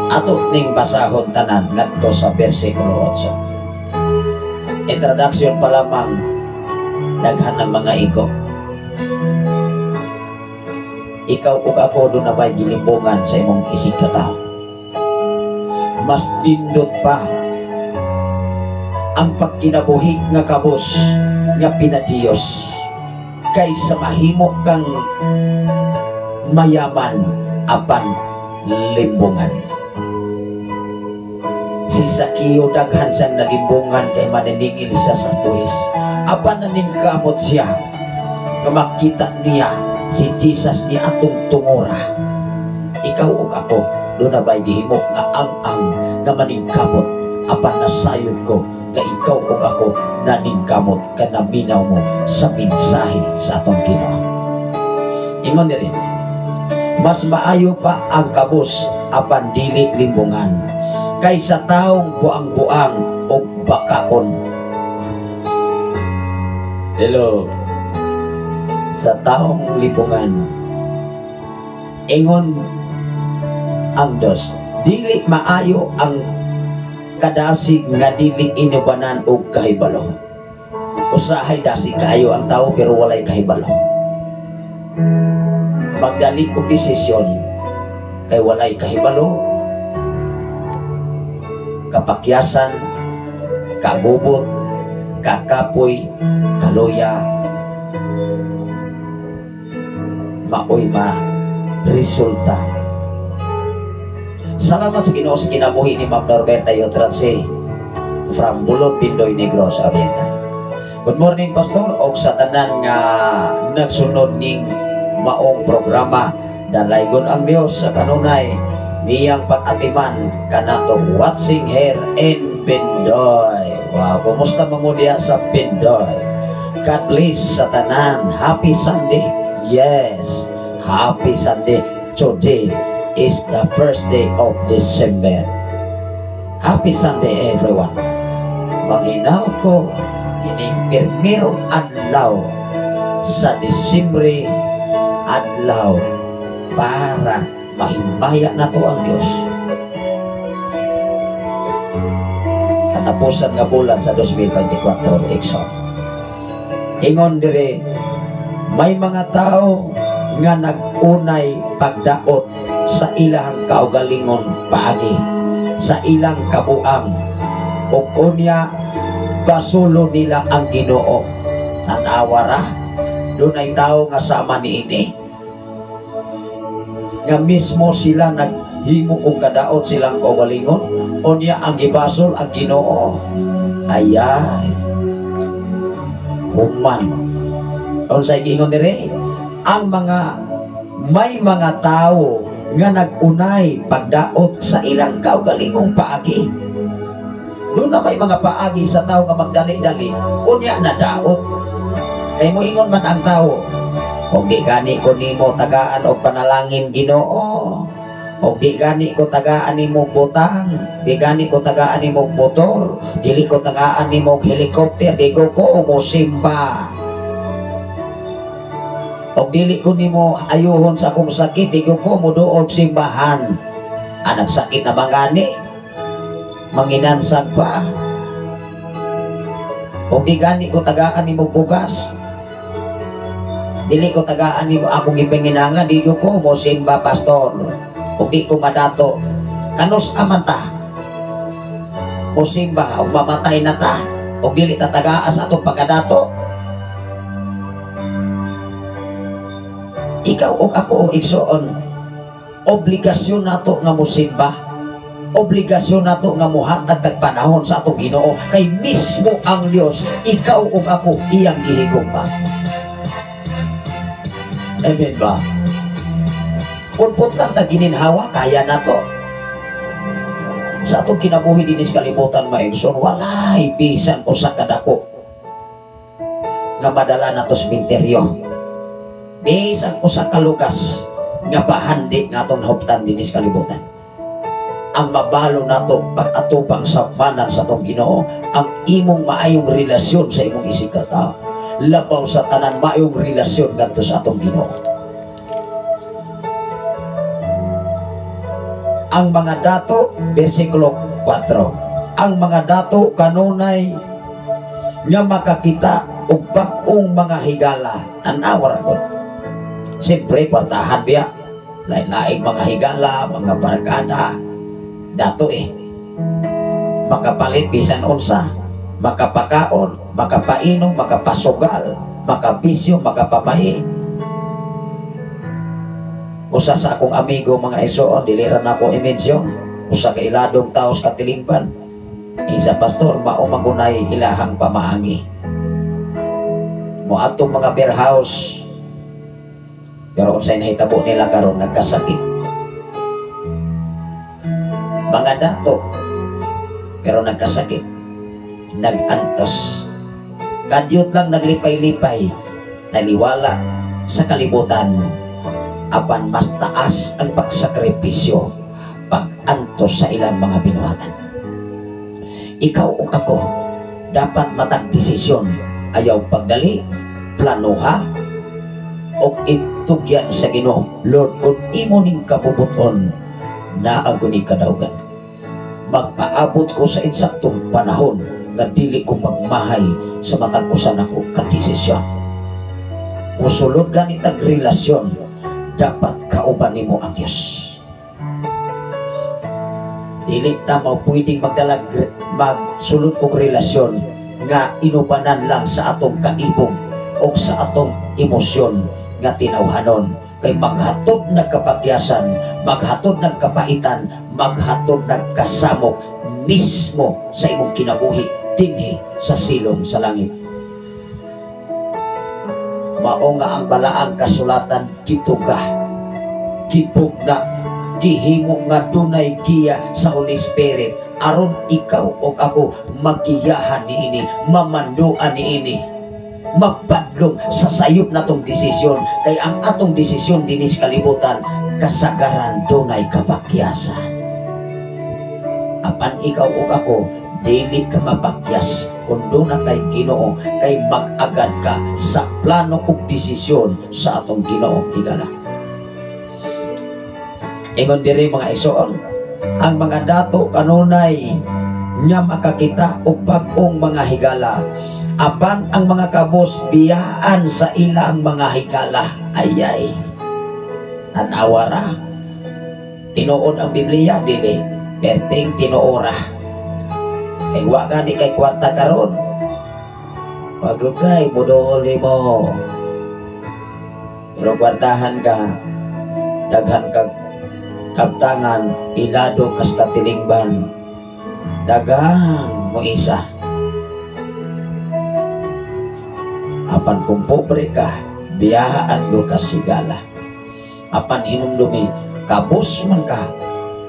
Ato ning basahon tanan ngadto sa versikulo 8. Introduction pa lamang, daghan ng mga igo. Ikaw ug ako, duna may gilimbungan sa imong isig katao? Mas nindot pa ang pagkinabuhi nga kabos nga pinadiyos kaysa mahimo kang mayaman apan limbungan. Si Sakeo, daghan siyang nalimbungan kay maniningil siya sa buwis. Apan naningkamot siya nga makita niya si Jesus ni atong tungura. Ikaw ug ako, duna ba'y gihimo nga ang-ang nga maningkamot? Apan nasayod ko nga ikaw ug ako naningkamot kanaminaw mo sa mensahe sa atong Ginoo. Ingon diri, mas maayo pa ang kabos apan dili limbungan kaysa taong buang-buang o bakakon. Hello. Sa taong limbungan, ingon ang Diyos, dili maayo ang kadasig nga dili inubanan og kahibalo. Usahay dasig kaayo ang tao pero walay kahibalo. Magdali og desisyon kay walay kahibalo, kapakyasan, kagubot, kakapoy, kaluya, maoy ma resulta. Salamat sa Ginoo sa kinabuhi ni Ma'am Norberta Yotratse from Bulod, Bindoy, Negros Oriental. Good morning, Pastor, og sa tanan nga nagsunod ning maong programa. Dalaygon ang Dios sa kanunay niyang pag-atiman kanato, watching here in Bindoy. Wow, kumusta mo diya sa Bindoy? God bless sa tanan. Happy Sunday. Yes, happy Sunday. Today is the first day of December. Happy Sunday, everyone. Manghinaot ko ining pirmirong adlaw sa Disyembre, adlaw para mahimaya na to ang Diyos. Katapusan nga bulan sa 2024, Exxon. Ingon dire, may mga tao nga nag-unay pagdaot sa ilang kaugalingon paagi sa ilang kabuang, ug unya basulo nila ang Ginoo. Tan-awa ra, dunay tao nga sama niini. Nga mismo sila naghimo og kadaot silang kaugalingon, unya ang gibasol ang Ginoo. Ayay. Human. Unsay giingon diri? Ang mga may mga tao nga nag-unay pagdaot sa ilang kaugalingong paagi. Doon na may mga paagi sa tao nga magdali-dali, unya na daot. Kay moingon man ang tao, og di gani ko nimo tagaan og panalangin, Ginoo. Og di gani ko tagaan nimo butang, di gani ko tagaan nimo motor, dili ko tagaan nimo helicopter, di ko ko mosimba. Og dili ko nimo ayuhon sa akong sakit, di ko ko moduol simbahan. Anang sakit na mangani, manginansag pa. Og di gani ko tagaan nimo bugas, dili ko tagaan nimo akong gipanginahanglan, di ko mo simba, pastor. Og di ko madato, kanus aman ta mo simba og mamatay na ta og dili ta tagaa sa atong pagkadato? Ikaw ug ako, igsoon, obligasyon nato nga mosimba, obligasyon nato nga mohatag tag panahon sa atong Ginoo, kay mismo ang Dios, ikaw ug ako, iyang gihigugma. Amen ba? Kung putlan ta gininhawa, kaya nato. Sa atong kinabuhi dinis kalibutan, maigsoon, walay bisan usa ka dako nga madala nato sa sementeryo. Bisan usa ka lugas nga bahandi nga atong nahuptan dinis kalibutan. Ang mabalo nato pag-atupang sa manan sa atong Ginoo, ang imong maayong relasyon sa imong isigkatawo. Labaw sa tanan, maayong relasyon ngadto sa atong Ginoo. Ang mga dato, versikulo 4. Ang mga dato kanunay nga makakita og bag-ong mga higala. Tan-awa ra gud. Siyempre, kwartahan biya. Lain-laing mga higala, mga barkada. Dato eh. Makapalit bisan unsa, makapakaon, makapainom, makapasugal, makabisyo, makapapahi. Usa sa akong amigo, mga isoon, dili ra nako i-mention, usa ka iladong taos katilimban. Isa pastor, mao magunay ilahang pamaagi. Moadtong mga beer house, pero unsay nahitabo nila karon, nagkasakit. Mga dato, pero nagkasakit, nag-antos. Kadyot lang naglipay-lipay, taliwala sa kalibutan, apan mas taas ang pagsakripisyo, pag-antos sa ilang mga binuhatan. Ikaw o ako, dapat matag desisyon, ayaw pagdali, planuha, o itugyan sa Ginoo. Lord, kung imo ning kabubuton, naa guni kadaugan. Magpaabot ko sa insaktong panahon nga dili ko magmahay sa matag usa nako ka desisyon. Musulod gani tag relasyon, dapat kauban nimo ang Dios. Dili ta mao pwedeng magdalag magsulod og relasyon nga inubanan lang sa atong kaibog o sa atong emosyon nga tinawhanon, kay maghatod nagkapagyasan, maghatod nagkapaitan, maghatod nagkasamok mismo sa imong kinabuhi dinhi sa silong sa langit. Mao nga ang balaang kasulatan gituga, gibugna, gihimo nga dunay giya sa Holy Spirit aron ikaw ug ako magiyahan niini, mamanduan niini, mapadlong sa sayop natong desisyon, kay ang atong desisyon dinis kalibutan kasagaran dunay kapakyasan. Apan ikaw ug ako dili ka mapakyas kung duna kay Ginoo, kay mag-agad ka sa plano ug desisyon sa atong Ginoo higala. Ingon diri, mga igsoon, ang mga dato kanunay nga makakita og bag-ong mga higala, apan ang mga kabos biyaan sa ilang mga higala. Ayay, tan-awa ra. Tinuod ang Biblia dili, perting tinuora. Kay wa gani kay kwarta karon, pagugay moduol nimo, pero kwartahan ka. Daghan kag kaptangan, ilado kas katilingban, daghang mo isa. Apan kung pobre ka, biyahaan do ka sigala. Apan hinumdumi, kabos man ka,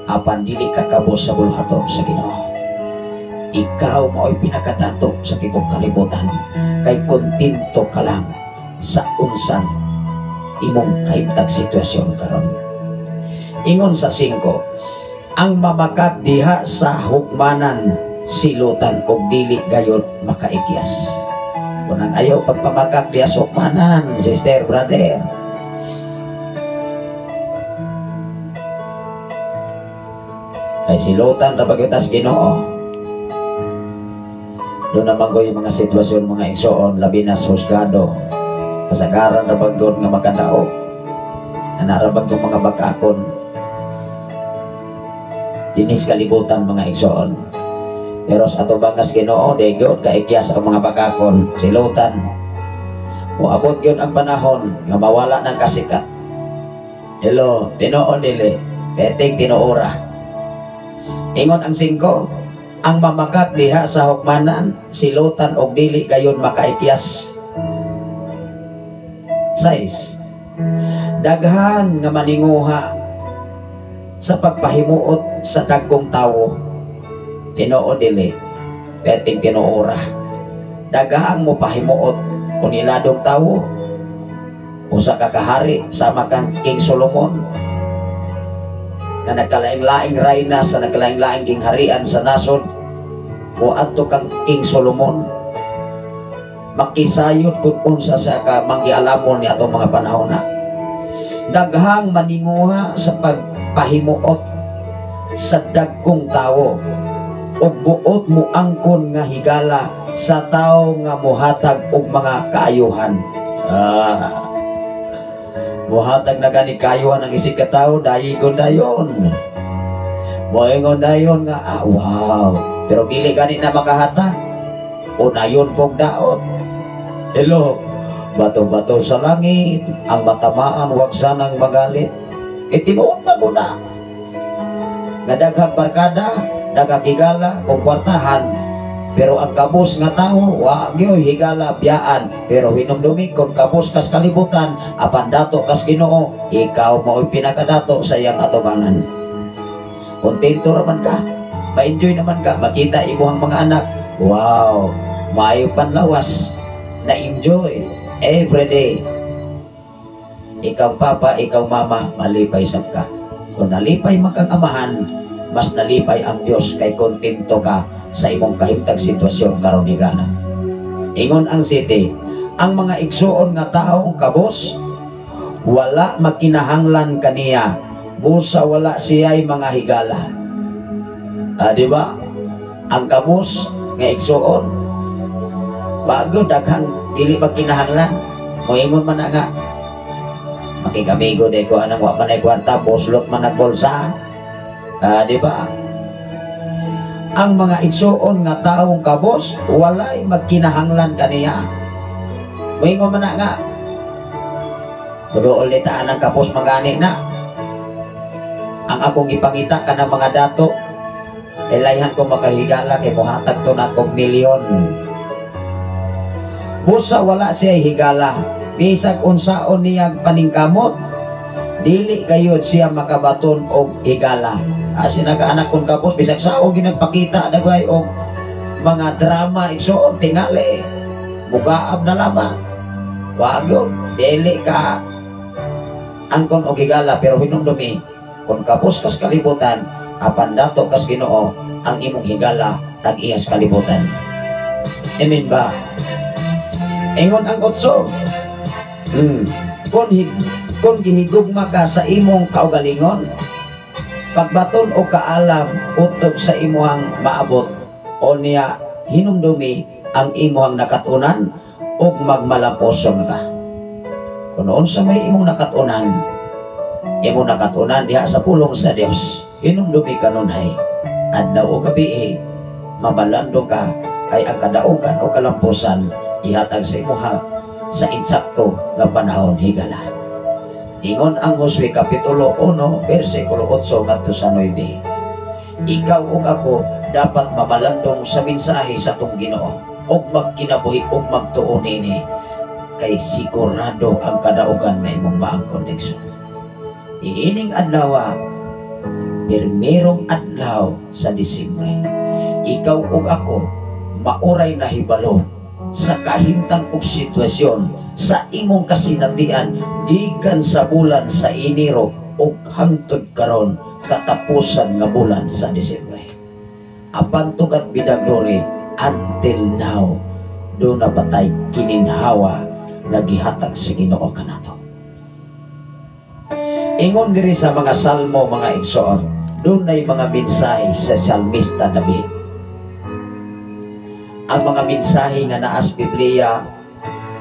apan dili ka kabos sa buluhaton sa Ginoo. Ikaw mao'y pinakadato sa tibok kalibutan, kay kontento ka lang sa unsang imong kahimtang sitwasyon karon. Ingon sa 5, ang mamakak diha sa hukmanan silutan og dili gayod makaikyas. Kung ang ayaw pagpamakak diha sa hukmanan, sister, brother, kay silutan ra bagyutas Ginoo. Doon naman ko yung mga sitwasyon, mga igsoon, labi na sa husgado, kasagaran ra bagyod nga makadaog, anarabag yung mga bakakon dinis kalibutan, mga igsoon. Pero sa atubangas Ginoo, di gyud kaikyas ang mga bakakon, silutan. Moabot gyud ang panahon nga mawala ng kasikat. Hello, tinuod dili, peting tinuora. Ingon ang 5, ang mamakak diha sa hukmanan, silutan og dili gayon makaikyas. 6, daghan nga maninguha sa pagpahimuot sa dagkong tawo. Tinuod dili, peting tinuora. Daghang mo pahimuot kung iladong tawo. Usa ka kahari sama kang King Solomon nga nagkalaing-laing rayna sa nagkalaing-laing gingharian sa nasod, moadto kang King Solomon makisayod kung unsa sa ka manggialamon ni atong mga panahon na. Daghang maninguha sa pagpahimuot sa dagkong tawo ug buot mo angkon nga higala sa tawo nga mohatag og mga kaayuhan. Mohatag na gani kaayuhan ang isig ka tawo, dayigon dayon. Moingon dayon nga wow, pero dili gani na makahatag. Unayon pong daot. Hello, bato-bato sa langit, ang matamaan wag sanang magalit. E tinuod na mo na. Nga daghang barkada, daghang higala o kwartahan, pero ang kabos nga tawo wa gyoy higala biyaan. Pero hinumdumi kung kabos kas kalibutan, apan dato kas Ginoo, ikaw mao'y pinakadato sa iyang atubangan. Kontento ra man ka, ma-enjoy naman ka, makita imuhang mga anak, wow, maayo panlawas, na-enjoy every day. Ikaw papa, ikaw mama, malipay sab ka. Kung nalipay man kang amahan, mas nalipay ang Dios kay kontento ka sa imong kahimtang sitwasyon karon higala. Ingon ang city, ang mga igsuon nga taong kabos, wala makinahanglan kaniya, busa wala siya'y mga higala. Di ba? Ang kabos nga igsuon, bago daghang dili makinahanglan, moingon man na nga, makikamigo de ko anang wa man ay kwarta, boslot man ang bulsa. Di ba? Ang mga igsuon nga taong kabos, walay magkinahanglan kaniya. Moingon man na nga, budool ni taan ang kapos mangani na. Ang akong ipangita kanang mga dato, elayhan ko makahigala kay mohatag to na akong milyon. Busa wala siya higala, bisag unsaon niyang paningkamot, dili gayud siya makabaton og higala. Asi nagaanak kong kapos, bisag sao ginagpakita dagway og mga drama igsuon tingali, mugaab na lamang. Wa gyud, dili ka angkon og higala. Pero hinumdumi, kung kapos kas kalibutan, apan dato kas Ginoo, ang imong higala tag-iyas kalibutan. Amen ba? Ingon ang 8, kung gihigugma ka sa imong kaugalingon, pagbaton o kaalam utob sa imuhang maabot, o niya hinumdumi ang imuhang nakatunan ug magmalamposon ka. Kung unsa may imong nakatunan diha sa pulong sa Dios, hinumdumi kanunay, adlaw o gabi, mabalando ka kay ang kadaugan o kalampusan ihatag sa imuha sa insakto nga panahon higala. Ingon ang Josue Kapitulo 1, versikulo 8 ngadto sa 9. Ikaw ug ako dapat mamalandong sa mensahe sa atong Ginoo ug magkinabuhi ug magtuo nini kay sigurado ang kadaugan na imong maangkon, igsoon. Iining adlaw, pirmerong adlaw sa Disyembre, ikaw ug ako mauray nahibalo sa kahimtang ug sitwasyon sa imong kasinatian gikan sa bulan sa Enero ug hangtod karon katapusan nga bulan sa Disyembre. Apan to God be the glory, until now duna pa tay kininhawa nga gihatag sa Ginoo kanato. Ingon diri sa mga salmo, mga igsoon, dunay mga mensahe sa salmista David. Ang mga mensahe nga naa sa Biblia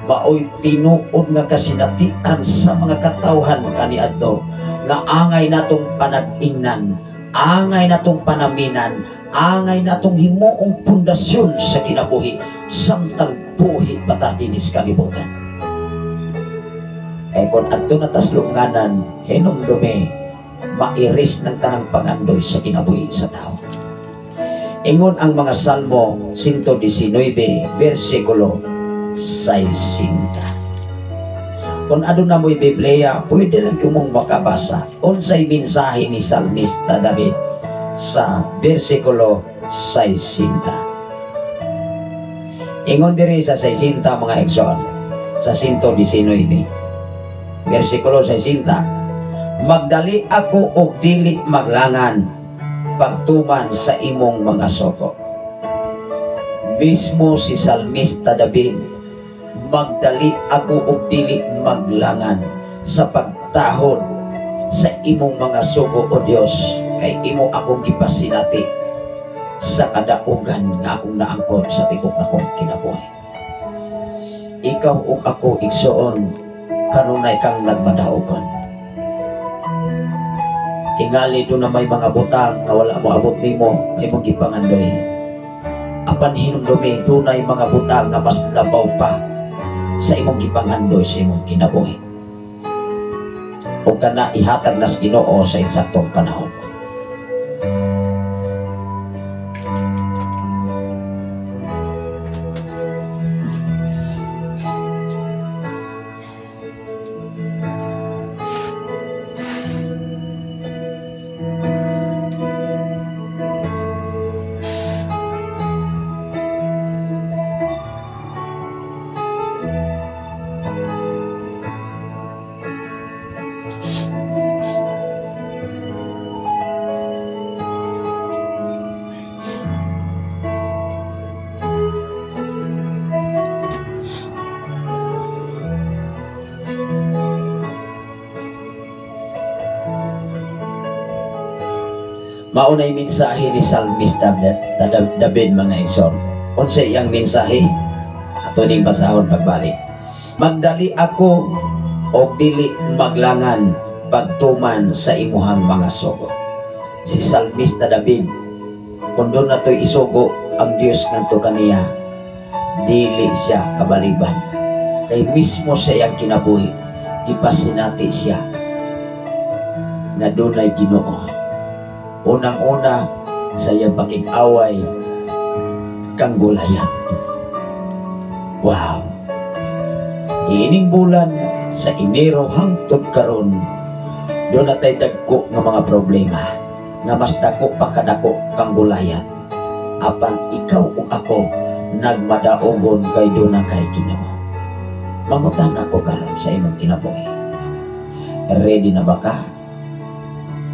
maoy tinuod nga kasinatian sa mga katawhan kaniadto nga angay natong panag-ingnan, angay natong panaminan, angay natong himuong pundasyon sa kinabuhi samtang buhi pa ta dinhi sa kalibutan. Kay kung adto na tas lunganan, hinumdumi, mairis ng tanang pangandoy sa kinabuhi sa tao. Ingon ang mga Salmo 119, versikulo 60. Kung aduna mo'y Biblia, pwede lang kumong makabasa unsay mensahe ni Salmista David sa versikulo 60. Ingon diri sa 60, mga igsoon, sa 119, versikulo 60, "Magdali ako og dili maglangan pagtuman sa imong mga sugo." Mismo si Salmista David, "Magdali ako og dili maglangan sa pagtahod sa imong mga sugo, o Dios, kay imo akong gipasinati sa kadaugan nga akong naangkon sa tibuok nakong kinabuhi." Ikaw ug ako, igsoon, kanunay kang nagmadaugon. Tingali duna may mga butang nga wala mo abot nimo nga imong gipangandoy. Apan hinumdumi, dunay mga butang nga mas labaw pa sa imong gipangandoy sa imong kinabuhi. O kana ihatag nas Ginoo sa insaktong panahon. Maunay mensahe ni Salmista David, mga igsoon. Unsa iyang mensahe? Ato ning basahon pagbalik. "Magdali ako og dili maglangan pagtuman sa imuhang mga sugo." Si Salmista David, kung duna to'y isugo ang Dios ngadto kaniya, dili siya kabaliban. Kay mismo sa iyang kinabuhi, gipasinati siya nga dunay Ginoo. Unang-una sa iyang pakig-away kang Goliath. Wow! Ining bulan sa Enero hangtod karon, duna tay dagko nga mga problema nga mas dako pa kadako kang Goliath. Apan ikaw ug ako nagmadaogon kay duna kay Ginoo. Mangutan ako karon sa imong kinabuhi. Ready na ba ka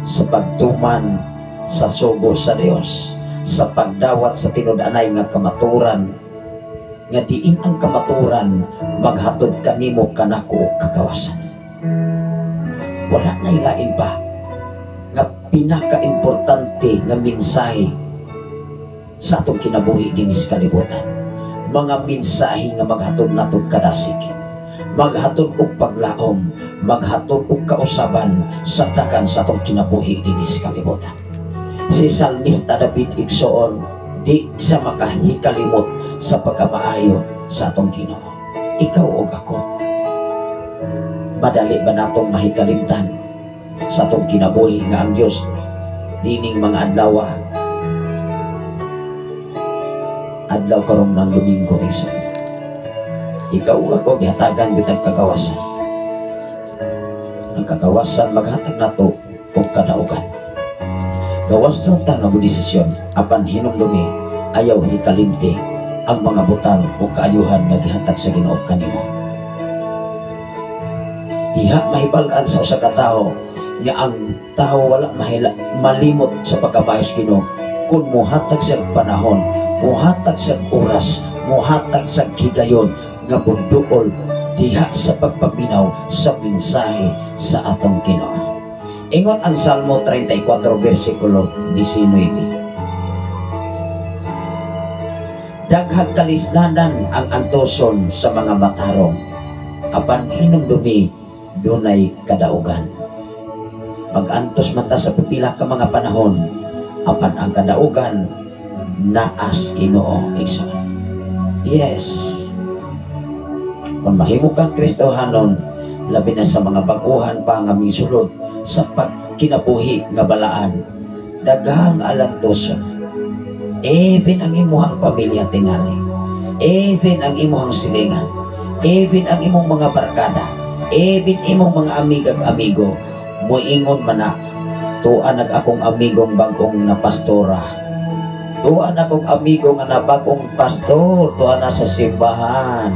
sa pagtuman sa sugo sa Dios, sa pagdawat sa tinud-anay nga kamaturan, nga diin ang kamaturan maghatod kanimo kanako og kagawasan? Wala na ilain pa nga pinaka-importante nga mensahe sa atong kinabuhi dinhi sa kalibutan. Mga mensahe nga maghatod natong kadasig, maghatod og paglaom, maghatod og kausaban sa takan sa atong kinabuhi dinhi sa kalibutan. Si Salmista David, igsoon, di sa makahikalimot sa pagkamaayo sa atong Ginoo. Ikaw ug ako, Madali ba natong mahikalimtan sa atong kinabuhi nga ang Dios dining mga adlaw, adlaw karong ng Domingo, isa ikaw ug ako gihatagan bitag kagawasan. Ang kagawasan maghatag nato og kadaugan. Gawas doon ta nga desisyon, apan hinumdumi, ayaw hikalimti ang mga butang o kaayuhan nga gihatag sa Ginoo kanimo. Diha mahibal-an sa usa ka tawo nga ang tawo wala mahila, malimot sa pagkamaayos Ginoo kung muhatag siya panahon, muhatag siya oras, muhatag sa higayon nga bunduol diha sa pagpaminaw sa mensahe sa atong Ginoo. Ingon ang Salmo 34 versikulo 19. Daghang kalisdanan ang antoson sa mga matarong, apan hinumdumi dunay kadaugan. Magantos man ta sa pipila ka mga panahon, apan ang kadaugan naas Ginoo igsoon. Yes. Kung mahimo kang Kristohanon, labi na sa mga bag-uhan pa nga misulod sa pagkinabuhi nga balaan, daghang alantoson. Even ang imuhang pamilya tingali, even ang imuhang silingan, even ang imong mga barkada, even imong mga amigag amigo, muingon man na, tuan nag akong amigong bagong na pastora, tuan akong amigo nga na bagong pastor, tuan na sa simbahan,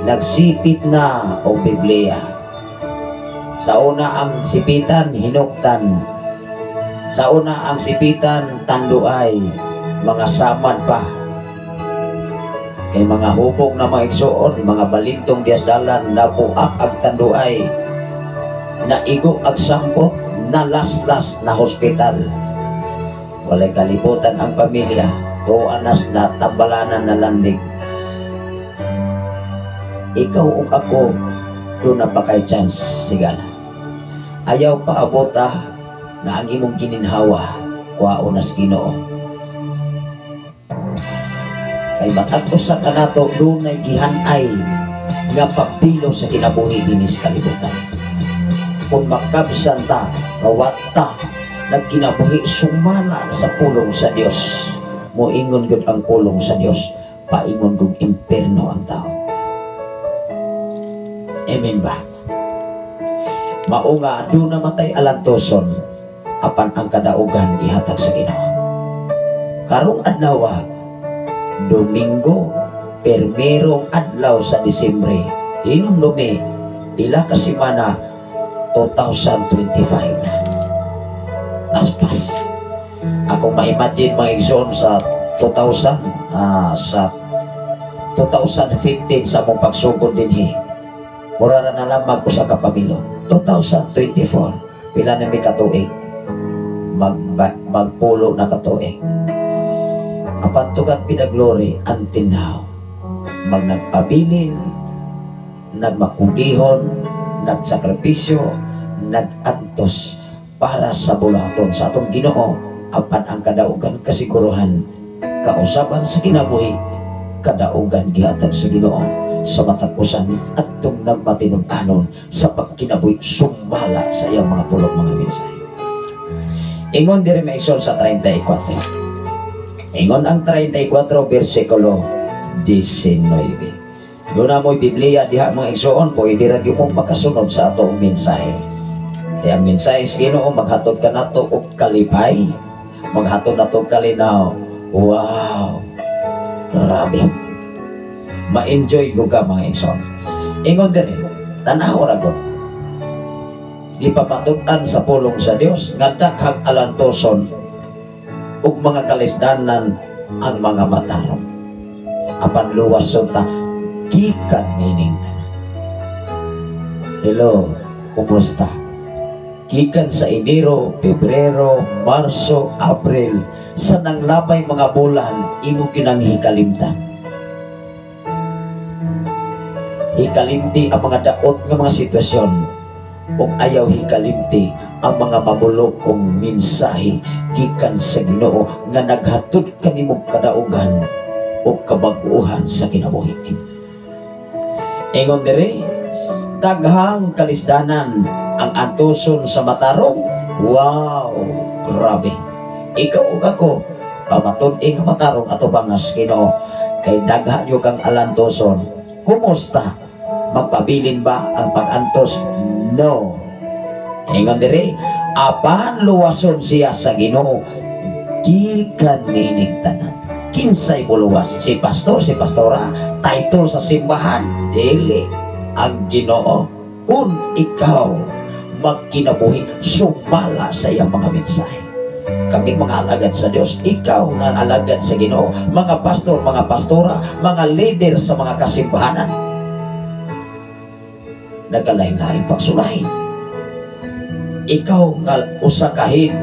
nagsipit na o Biblia. Sa una ang sipitan, hinuktan. Sa una ang sipitan, tanduay, mga samad pa. Kay mga hubog na mga igsoon, mga balintong dias dalan, nabuak ang tanduay, naigo ang sampot, nalaslas na hospital. Walay kalibutan ang pamilya, tuanas na tambalanan na landig. Ikaw ug ako, doon na pa kay chance, sigala. Ayaw pa abota na ang imong gininhawa, kuwaon na sa Ginoo. Kay matag usa kanato dunay gihanay nga pabilo sa kinabuhi dinhi sa kalibutan. Kung makabsan ta, kawat ta nagkinabuhi sumala sa pulong sa Dios, moingon gud ang pulong sa Dios, paingon gud imperno ang tao. Amen ba? Mao nga aduna matay alantoson, apan ang kadaugan ihatag sa Ginoo. Karong adlaw, Domingo, permerong adlaw sa Disyembre, hinumdumi, pila ka semana, 2025 na. Aspas. Akong ma-imagine mga igsoon sa 2000, sa 2015 sa mong pagsugod dinhi. Mura na lamang usa ka pamilyo. 2024, pila na mi katuig? Magpulo na katuig. Apan to God be the glory until now. Mag nagpabilin, nagmakugihon, nagsakripisyo, nagantos para sa bulaton sa atong Ginoo, apan ang kadaugan kasiguruhan, kausaban sa kinabuhi, kadaugan gihatag sa Ginoo sa matag usa ni atong nagmatinud-anon sa pagkinabuhi sumala sa iyang mga pulong, mga mensahe. Ingon diri maigsoon sa 34. Ingon ang 34 versikulo 19. Doon na mo'y Biblia diha mga igsoon, pwede ra gyud mong makasunod sa atong mensahe. Kaya ang mensahe sa Ginoo maghatod ka nato og kalipay, maghatod nato og kalinaw. Wow! Grabe. Ma-enjoy ko ka mga igsoon. Ingon diri, tanaw ra gud. Gipapatud-an sa pulong sa Dios nga daghang alantoson ug mga kalisdanan ang mga matarong. Apan luwas ta gikan nining tanan. Hello, kumusta? Gikan sa Enero, Pebrero, Marso, Abril, sa nanglabay mga bulan, imo kinang hikalimtan. Hikalimti ang mga daot nga mga sitwasyon, ug ayaw hikalimti ang mga mabulokong mensahe gikan sa Ginoo nga naghatod kanimo kadaugan o kabag-uhan sa kinabuhi. Ingon diri, Daghang kalisdanan ang antuson sa matarong. Wow, grabe. Ikaw ug ako, pamatud-i nga matarong atubangas Ginoo, kay daghan yo kang alantuson. Kumusta? Magpabilin ba ang pag-antos? No. Ingon diri, apan luwason siya sa Ginoo gikan niining tanan. Kinsay muluwas? Si pastor, si pastora, title sa simbahan? Dili, ang Ginoo. Kung ikaw magkinabuhi sumala sa iyang mga mensahe. Kami mga alagad sa Dios, ikaw nga alagad sa Ginoo, mga pastor, mga pastora, mga leader sa mga kasimbahanan, nagkalain-laing pagsulay. Ikaw nga usa ka head,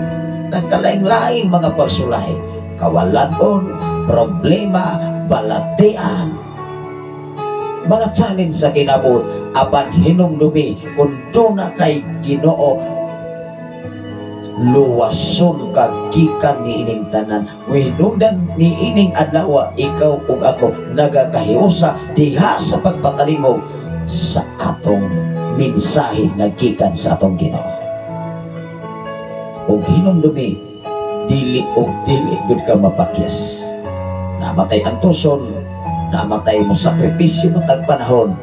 nagkalain-laing mga pagsulay, kawalaton, problema, balatian, mga challenge sa kinabuhi. Apan hinumdumi, kung duna kay Ginoo, luwason ka gikan niining tanan. Hinungdan niining adlaw, ikaw ug ako nagakahiusa diha sa pagpatalingog sa atong mensahe nga gikan sa atong Ginoo. Ug hinumdumi, dili og dili gud ka mapakyas. Namatay antuson, namatay mo sakripisyo matag panahon,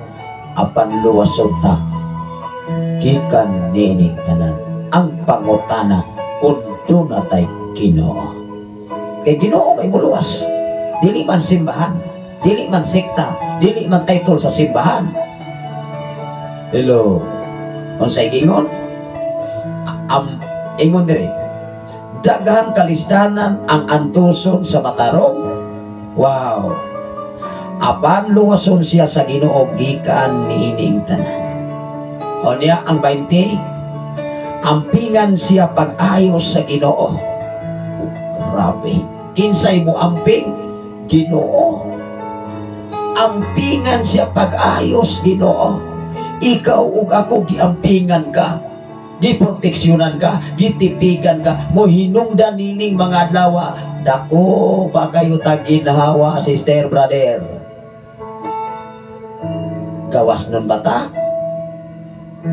apan luwason ta gikan niining tanan. Ang pangutana, kung duna tay Ginoo. Kay Ginoo may muluwas. Dili man simbahan, dili man sekta, dili man title sa simbahan. Hello. Unsay giingon? Ingon diri, daghang kalisdanan ang antuson sa matarong. Wow. Apan luwason siya sa Ginoo gikan niining tanan. O niya ang 20, ampingan siya pag-ayos sa Ginoo. Grabe. Kinsay mo amping? Ginoo. Ampingan siya pag-ayos Ginoo. Ikaw ug ako giampingan ka, giproteksyonan ka, gitipigan ka, mo hinungdan nining mga adlaw. Dako pa kayo taginhawa, sister, brother. Gawas nun bata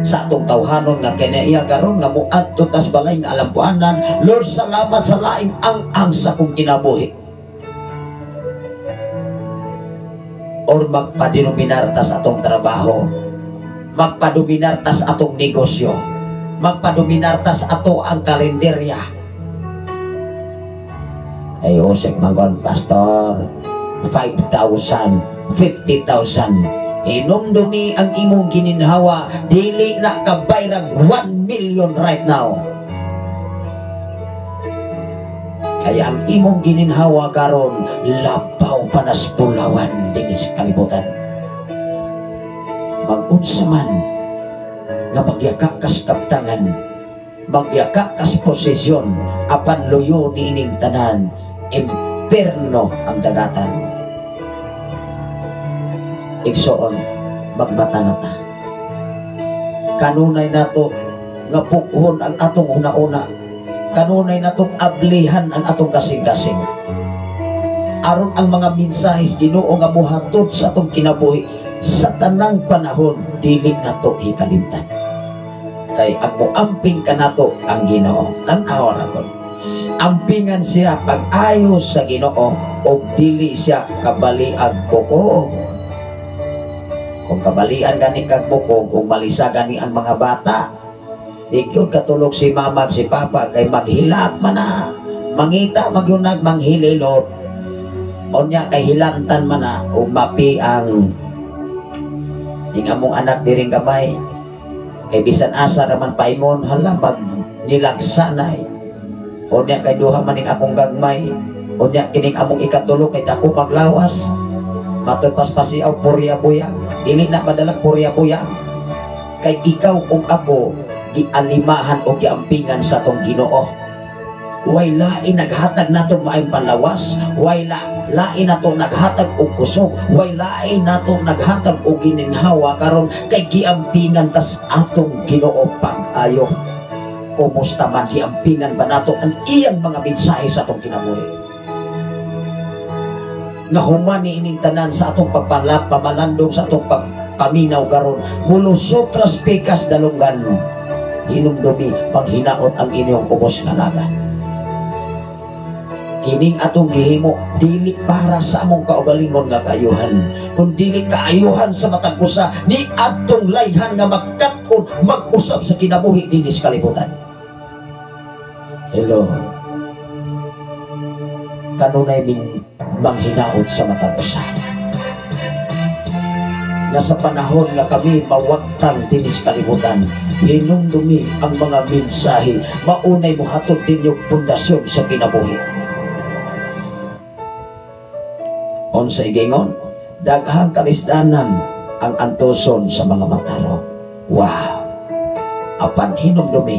sa atong tawhanon nga kinaiya karon nga muadto tas balay nga alampuanan. Lord, salamat sa laing ang-ang sa kong kinabuhi. Or magpadenominar tas atong trabaho, magpadominar tas atong negosyo, magpadominar tas ato ang kalendarya. Ay, usik mangon, pastor, 5,000, 50,000. Inumdumi ang imong gininhawa, dili na kabayrag 1 million right now. Kaya ang imong gininhawa karon labaw pa nas bulawan dinhi sa kalibutan. Mag-unsa man nga magyaka kas kaptangan, magyaka kas posisyon, apan luyo niining tanan, imperno ang dagatan. Igsoon, magmata na ta. Kanunay nato nga pukhon ang atong una-una. Kanunay nato ablihan ang atong kasing-kasing. Aron ang mga mensahes Ginoo nga mohatod sa atong kinabuhi sa tanang panahon, dili nato hikalimtan. Kay ang moamping kanato ang Ginoo. Tan-aw ra kon. Ampingan siya pag-ayos sa Ginoo og dili siya kabaliag bukog. Kung kabalian gani kag bukog, kung malisa gani ang mga bata, di gyud katulog si mama si papa kay maghilak man na, mangita magyunag manghililot. Unya kay hilantan man na ug mapi ang ing among anak diring gamay. Kay bisan asa raman paingon, hala mag nilagsanay. Unya kay duha man ning akong gagmay. Unya kining among ikatulo kay dako maglawas. Matod paspasiaw purya buya. Dili na madalag purya buya. Kay ikaw ug ako gialimahan o giampingan sa atong Ginoo. Way lain naghatag nato maayong panlawas, way lain nato naghatag og kusog, way lain nato naghatag og gininhawa karon kay giampingan tas atong Ginoo pag-ayo. Kumusta man giampingan ba nato ang iyang mga mensahe sa atong kinabuhi? Nga human niining tanan sa atong pagpamalandong, sa atong Nagpaminaw karon, mulusot ras pikas dalunggan. Hinumdumi, paghinaot ang inyong ubos nga lagan. Kining atong gihimo dili para sa among kaugalingon nga kaayuhan, kun dili kaayuhan sa matag usa ni adtong layhan nga magkat-on mag-usab sa kinabuhi dinhi sa kalibutan. Hello. Kanunay ming manghinaot sa matag usa nga sa panahon nga kami mawagtang dinhi sa kalibutan, hinumdumi ang mga mensahe maunay mohatod ninyong pundasyon sa kinabuhi. Unsay gingon? Daghang kalisdanan ang antuson sa mga matarong. Wow! Apan hinumdumi,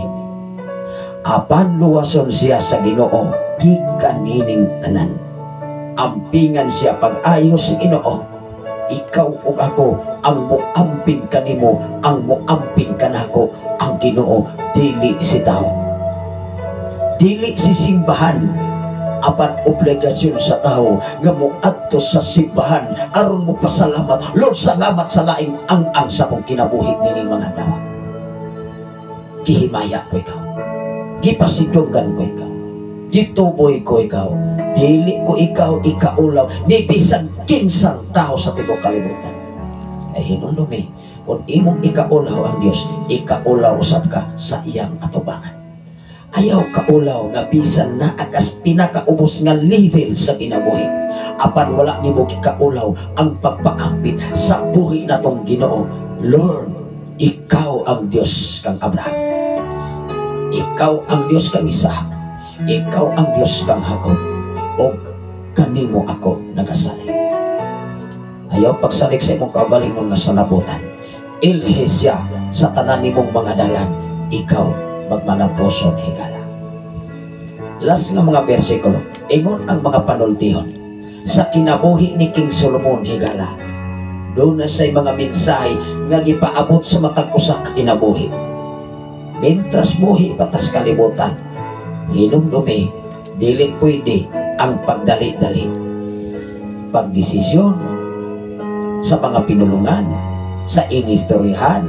apan luwason siya sa Ginoo gikan nining tanan. Ampingan siya pag-ayo sa Ginoo. Ikaw ug ako ang muamping kanimo, ang muamping kanako, ang Ginoo, dili si tao, dili si simbahan, apan obligasyon sa tao nga moadto sa simbahan aron mo pasalamat. Lord, salamat sa laing ang-ang sa akong kinabuhi nining mga tawo. Gihimaya ko ikaw, gipasidunggan ko ikaw, gituboy ko ikaw, dili ko ikaw ikaulaw ni bisan kinsang tao sa tibuok kalibutan. Ay hinumdumi, kung imong ikaulaw ang Dios, ikaulaw usab ka sa iyang atubangan. Ayaw kaulaw nga bisan naa kas pinakaubos nga level sa kinabuhi, apan wala nimo gikaulaw ang pagpaampit sa buhi natong Ginoo. Lord, ikaw ang Dios kang Abraham, ikaw ang Dios kang Isaac, ikaw ang Dios kang Jacob, og kanimo ako nagasalig. Ayaw pagsalig sa imong kaugalingon nga sanabutan. Ilhi siya sa tanan nimong mga dalan, ikaw magmalampuson higala. Last nga mga bersikulo, ingon ang mga panultihon sa kinabuhi ni King Solomon higala. Doon na say mga mensahe nga gipaabot sa matag usa ka kinabuhi. Mentras buhi patas kalibutan, hinumdumi, dili pwede ang pagdali-dali. Pagdesisyon sa mga pinulungan, sa inistoryahan,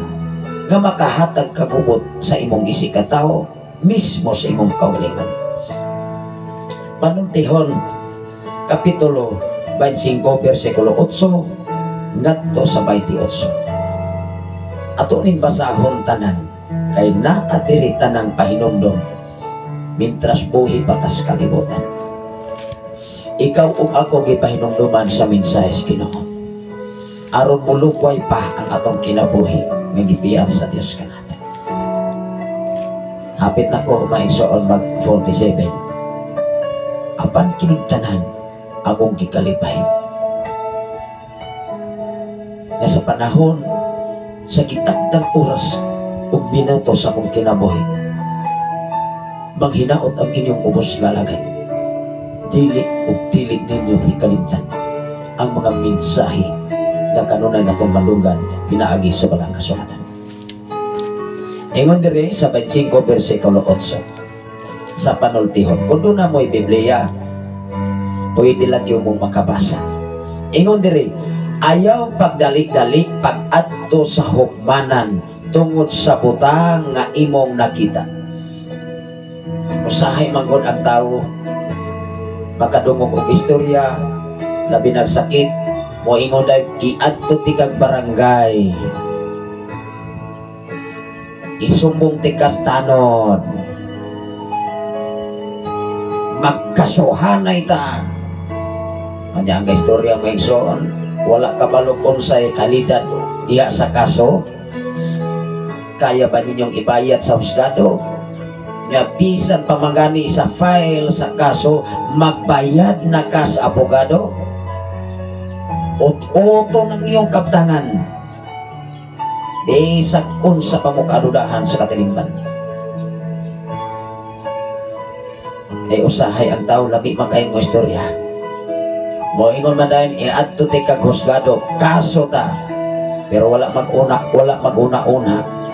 nga makahatag kagubot sa imong isikatawo, mismo sa imong kaugalingon. Panultihon, Kapitulo 25, versikulo 8, ngadto sa 28. Ato ning basahon tanan, kay naa diri tanang pahinumdom, mintras buhi patas kalibutan. Ikaw ug ako gipahinumduman sa mensahe sa Ginoo. Aron mulukway pa ang atong kinabuhi nga gipian sa Dios kanato. Hapit na ko maigsoon mag 47. Apan kining tanan akong gikalipay. Nga sa panahon sa gitakdang oras ug minuto sa akong kinabuhi, manghinaot ang inyong ubos nga alagad. Dili ug dili ninyo hikalimtan ang mga mensahe nga kanunay natong madunggan pinaagi sa balang kasulatan. Ingon diri sa 25 versikulo 8 sa panultihon. Kung doon na mo'y Biblia, pwede lang yung mong makabasa. Ingon diri, ayaw pagdali-dali pag-adto sa hukmanan tungod sa butang nga imong nakita. Usahay manggod ang tao makadungog og istorya, labi nagsakit, moingon dahil iadto tikag barangay, isumbong tikas tanod, magkasuhanay ta. Kanya ang istorya mo igsoon, wala kabalo unsay kalidad diha sa kaso, kaya ba ninyong ibayad sa husgado? Nga bisan pamangani sa file sa kaso, magbayad na ka sa abogado? Ot-oto ng iyong kaptangan, bisag unsa pa mo kadudahan sa katilingban. Kay usahay ang tao lami man kay mo istorya. Moingon man dayon iadto ti kag husgado, kaso ta. Pero wala mag-una, wala mag-una-una.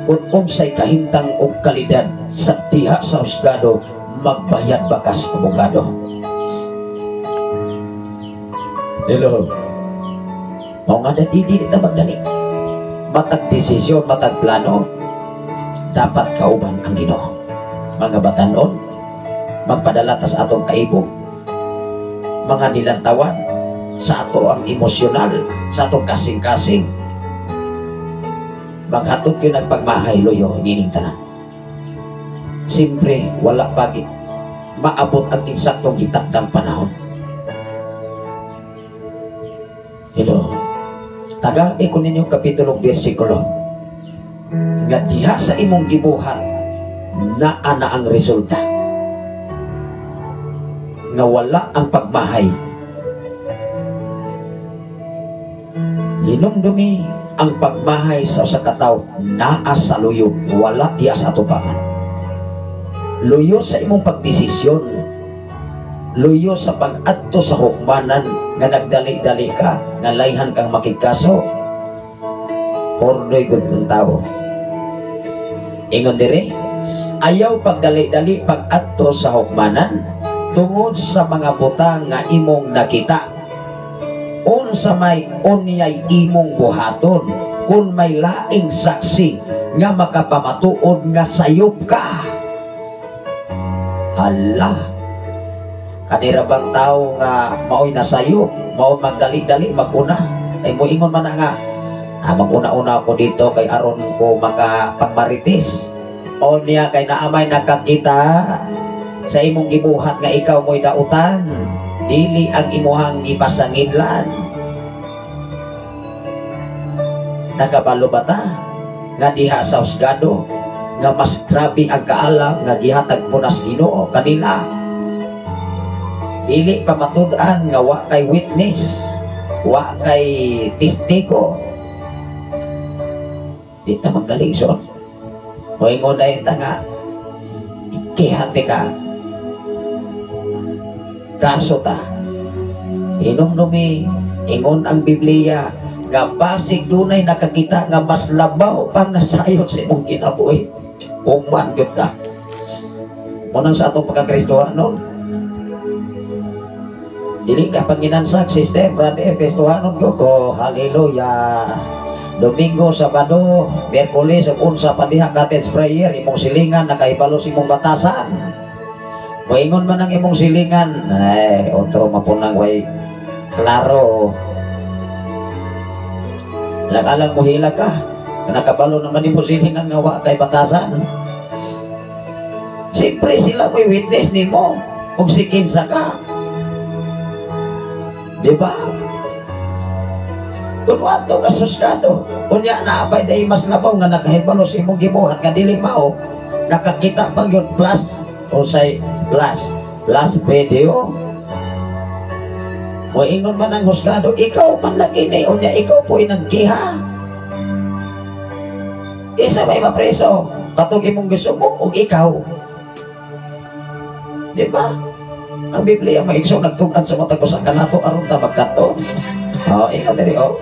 Kung unsay kahimtang og kalidad sa diha sa husgado, magbayad ba ka sa abogado? Hello. Mao nga dili ta magdali. Matag desisyon, matag plano, dapat kauban ang Ginoo. Mga batanon, magpadala ta sa atong kaibog, mga nilantawan, sa ato ang emosyonal, sa atong kasing-kasing, maghatod yun ang pagmahay, luyo, nining tanan. Siyempre, wala pa maabot ang insaktong gitakdang panahon. Hello. Taga ko ninyong kapitulong bersikulo nga diha sa imong gibuhat naa na ang resulta nga wala ang pagmahay. Hinumdumi ang pagmahay sa usa ka tawo naa sa luyo, wala diha sa atubangan. Luyo sa imong pagdesisyon, luyo sa pag-adto sa hukmanan nga nagdali-dali ka, nga layhan kang makigkaso. Pordoy gud ng tao. Ingon dire, ayaw pagdali-dali pag-adto sa hukmanan tungod sa mga butang nga imong nakita. Unsa may unyay imong buhaton kung may laing saksi nga makapamatuod nga sayop ka. Hala, kanira bang tao nga maoy nasayop, mao magdali-dali maguna? Ay moingon man na nga, maguna-una ako dito kay aron ko makapagmarites. O niya kay naamay nakakita sa imong gibuhat nga ikaw mo'y dautan, dili ang imuhang gipasanginlan. Nakabalo ba ta nga diha sa husgado nga mas grabe ang kaalam nga gihatag punas Ginoo kanila? Dili pa matud-an nga wa kay witness, wa kay testigo. Di ta magdali so. Moingon dahil ta nga ikihati ka. Kaso ta, hinumdumi, ingon ang Biblia nga basig dunay nakakita nga mas labaw pang nasayon sa imong kinabuhi. Uman gyud ta. Munang sa atong pagkakristohanon, dili ka panginansag, sister, brother, kristohanon gyud ko. Hallelujah. Domingo, Sabado, Miyerkules, ug unsa pa diha cottage prayer, imong silingan nakahibalo sa imong batasan. Moingon man ang imong silingan, ay otro mapunang way klaro. Lang-alang mo hila ka, nakabalo naman imong silingan nga wa kay batasan. Siyempre sila mo'y witness nimo kung si kinsa ka. Di ba? Kung wato ka suskado, unya na abay dahil mas labaw nga nakahibalo sa imong gibuhat nga dili mao, nakakita pang yun plus o say plus video. Moingon man ang husgado, ikaw man lagi ni, unya ikaw po'y nagkiha. Isa may mapreso, katong imong gisubo og ikaw. Di ba? Ang Biblia maigso nagtug-an sa matag usa kanato aron ta magkato. Oh, ingon diri oh.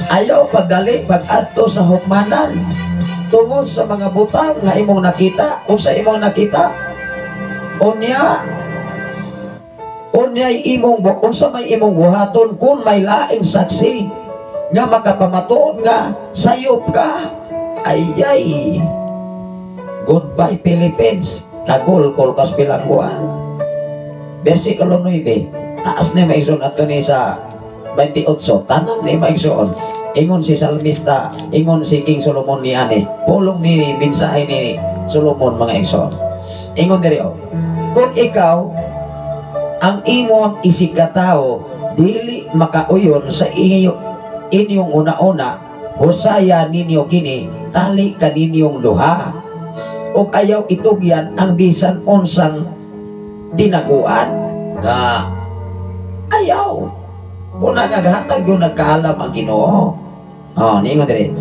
Ayaw pagdali pag-adto sa hukmanan tungod sa mga butang nga imong nakita, unsa imong nakita. Unya unyay imong unsa may imong buhaton kung may laing saksi nga makapamatuod nga sayop ka. Ayay, goodbye Philippines, kagol-kol kas bilangguan. Versikulo 9, taas ni maigsoon ato ni sa 28, tanan ni maigsoon. Ingon si salmista, ingon si King Solomon ni ani, pulong ni mensahe ni Solomon mga igsoon. Ingon diri oh, kung ikaw ang imong isig katao dili makauyon sa iyo inyong una-una, husaya ninyo kini, tali kaninyong duha. Ug ayaw itugyan ang bisan unsang tinaguan. Na ayaw. Una naghatag yung nagkaalam ang Ginoo. Oh, niingon diri.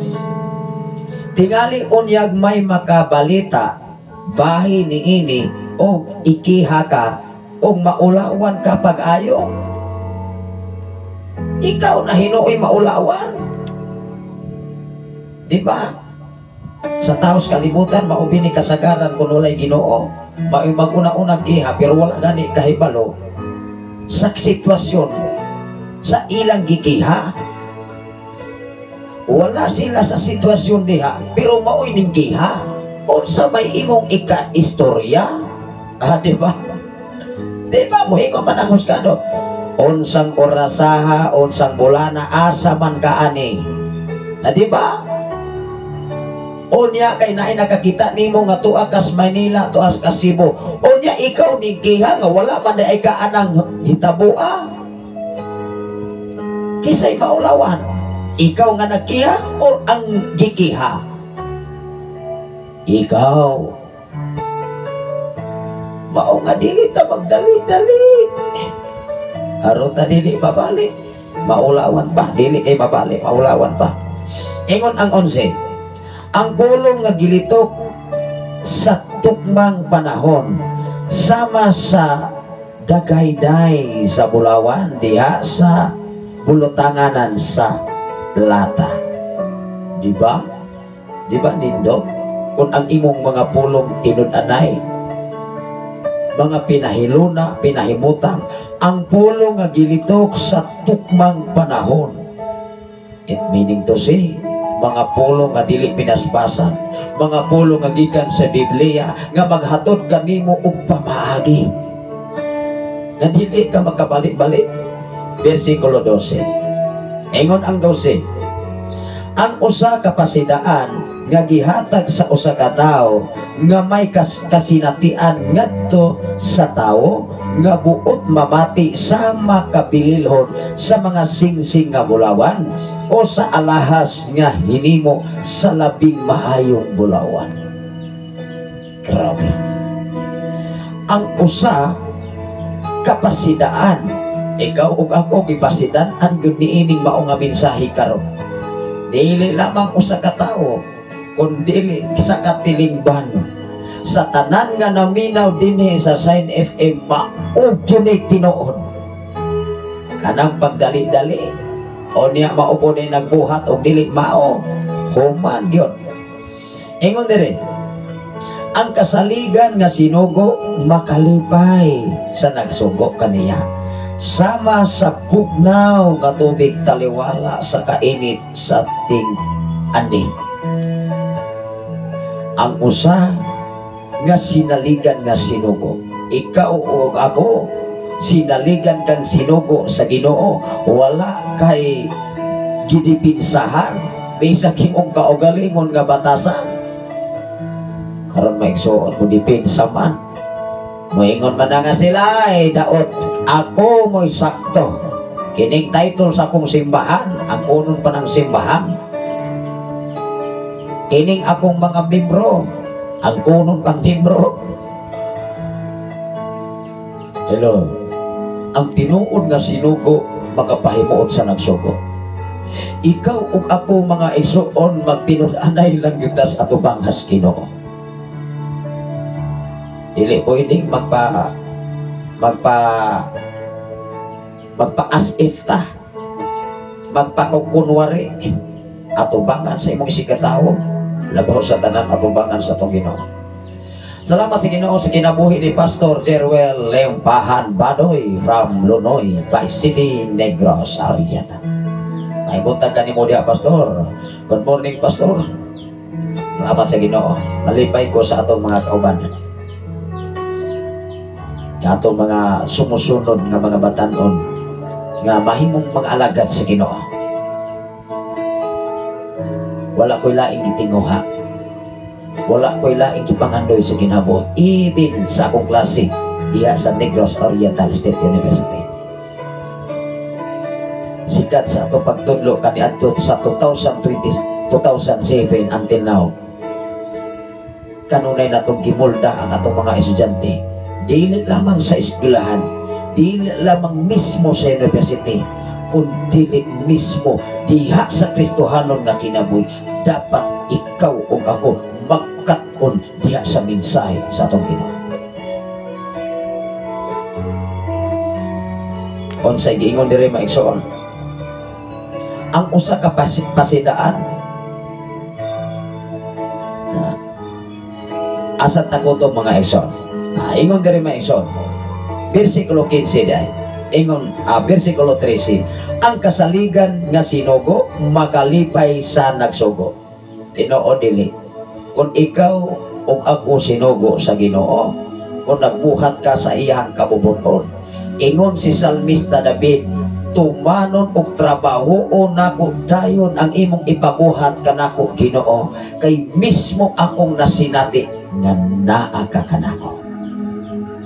Tingali unyag may makabalita bahi niini og ikiha ka og maulawan ka pag-ayo. Ikaw na hinuoy maulawan. Di ba? Sa taos kalibutan maubi ni kasagaran kun walay Ginoo, maoy maguna-unang giha pero wala gani kahibalo sa sitwasyon sa ilang gigiha. Wala sila sa sitwasyon diha, pero maoy ning giha. Unsa may imong ika-istorya? Ah, di ba? Di ba? Muhingon man ang husgado. Unsang orasaha, unsang bulana, asa man ka ani. Ah, di ba? Unya kay naay nakakita nimo nga tuwa kas Maynila, tuwa kas Cebu. Unya ikaw ning giha nga wala man ay kaanang hitaboa. Kisay maulawan, ikaw nga nagkiha or ang gikiha? Ikaw. Mao nga dili ta magdali-dali. Aron ta dili mabali, maulawan pa, dili kay mabali, maulawan pa. Ingon ang 11, ang pulong nga gilitok sa tukmang panahon sama sa dagayday sa bulawan diha sa bulutanganan sa plata. Di ba? Di ba nindot? Kung ang imong mga pulong tinud-anay, mga pinahiluna, pinahimutang, ang pulong nga gilitok sa tukmang panahon. It meaning to say, mga pulong nga dili pinaspasan, mga pulong nga gikan sa Biblia, nga maghatod kanimo og pamaagi, nga dili ka makabalik-balik. Versikulo 12. Ingon ang 12, ang usa ka pasidaan nga gihatag sa usa ka tawo nga may kasinatian ngadto sa tawo nga buot mamati sama kabililhon sa mga singsing nga bulawan o sa alahas nga hinimo sa labing maayong bulawan. Grabe. Ang usa kapasidaan, ikaw ug ako gipasidan-an gyud niining mao nga mensahe karon. Dili lamang usa ka tawo, kundi sa katilingban. Sa tanan nga naminaw dinhi sa Shine FM, mao gyud ni tinuod. Kanang pagdali-dali o niya mao po ni nagbuhat og dili mao, human gyud. Ingon diri, ang kasaligan nga sinugo makalipay sa nagsugo kaniya, sama sa bugnaw nga tubig taliwala sa kainit sa ting-ani. Ang usa nga sinaligan nga sinugo, ikaw o ako sinaligan kang sinugo sa Ginoo, wala kay gidipinsahan bisag imong kaugalingon nga batasan. Karon maigsuon mo dipinsa man, moingon man na nga sila, ay daot ako mo'y sakto. Kining title sa akong simbahan, ang kunon pa ng simbahan. Kining akong mga membro, ang kunon pang membro. Hello. Ang tinuod nga sinugo makapahimuot sa nagsugo. Ikaw ug ako mga igsuon magtinud-anay lang gyud ta sa atubangas Ginoo. Dili pwedeng magpa as if ta, magpakukunwari atubangan sa imong isigkatawo, labaw sa tanan atubangan sa atong Ginoo. Salamat sa Ginoo sa kinabuhi ni Pastor Jerwel Lempahan Badoy from Lunoy, Vice City, Negros Oriental. Naibuntag ka nimo diha, Pastor. Good morning, Pastor. Salamat sa Ginoo. Malipay ko sa atong mga kauban, nga atong mga sumusunod nga mga batanon nga mahimong mga alagad sa Ginoo. Wala ko'y laing gitinguha. Wala ko'y laing gipangandoy sa kinabuhi, even sa akong klase diha sa Negros Oriental State University. Sikat sa ato pagtudlo kaniadto sa 2020, 2007 until now. Kanunay natong gimulda ang atong mga estudyante. Dili lamang sa eskwelahan, dili lamang mismo sa university, kundi mismo diha sa Kristohanon nga kinabuhi. Dapat ikaw ug ako magkat-on diha sa mensahe sa atong Ginoo. Unsay giingon diri maigsoon? Ang usa ka pasidaan, asa ta ko to mga igsoon? Ingon diri maigsoon, versikulo 15 dai. Ingon versikulo 13, ang kasaligan nga sinugo makalipay sa nagsugo. Tinuod dili? Kung ikaw ug ako sinugo sa Ginoo, kung nagbuhat ka sa iyang kabubuton, ingon si Salmista David, "Tumanon og trabaho nako dayon ang imong ipabuhat kanako, Ginoo, kay mismo akong nasinati nga naa ka kanako."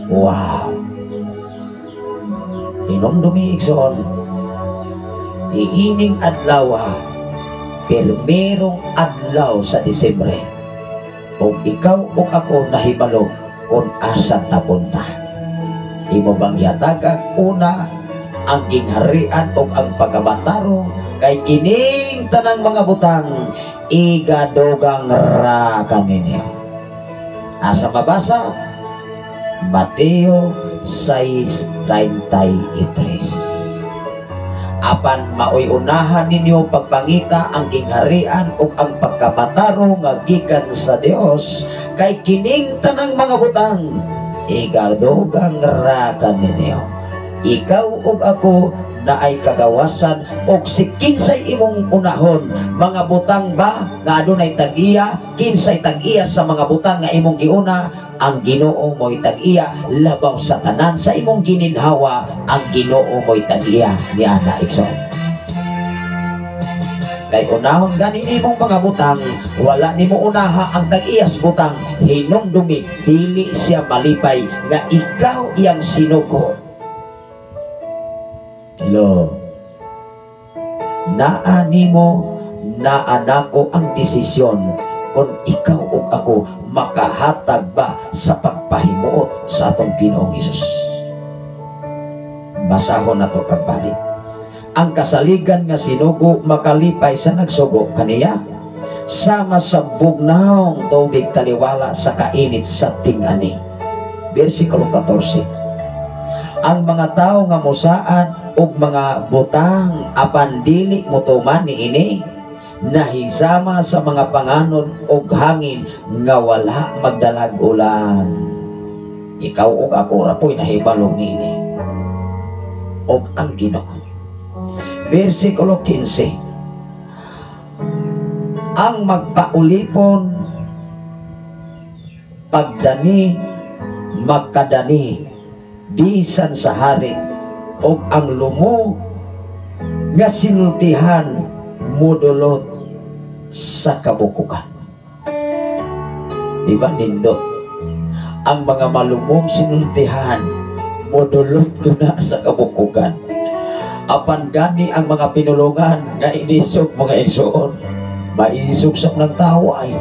Wow! Hinumdumi, igsoon, iining adlaw, permerong adlaw sa Disyembre, ug ikaw ug ako nahibalo kung asa ta punta. Imo bang gihatag una ang gingharian ug ang pagkabatarong, kay kining tanang mga butang igadugang ra kaninyo? Asa mabasa? Mateo 6:33. Apan maoy unahan ninyo pagpangita ang gingharian ug ang pagkamatarong nga gikan sa Dios, kay kining tanang mga butang igadugang ra kaninyo. Ikaw ug ako naay kagawasan, og si kinsay imong unahon, mga butang ba nga adunay tag-iya? Kinsay tag-iya sa mga butang nga imong giuna? Ang Ginoo mo'y tag-iya labaw sa tanan sa imong gininhawa. Ang Ginoo mo'y tag-iya ni ana, igsoon. Kay unahon gani nimong mga butang, wala nimo unaha ang tag-iyas butang, hinumdumi, dili siya malipay nga ikaw iyang sinugo. Hello? Naa nimo, naa nako ang desisyon kung ikaw ug ako makahatag ba sa pagpahimuot sa atong Ginoong Hesus. Basahon nato pagbalik. Ang kasaligan nga sinugo makalipay sa nagsugo kaniya, sama sa bugnawng tubig taliwala sa kainit sa tingani. Versikulo 14. Ang mga tao nga musaad og mga butang apan dili motuman niini nahisama sa mga panganod og hangin nga wala magdalag ulan. Ikaw ug ako ra po'y nahibalo niini og ang Ginoo. Versikulo 15. Ang magpaulipon pagdani magkadani bisan sa hari, og ang lumo nga sinultihan mudulot sa kabukukan. Di ba nindot? Ang mga malumong sinultihan mudulot na sa kabukukan. Apan gani ang mga pinulungan nga inisog, mga igsoon, maisog sa ng tao ay.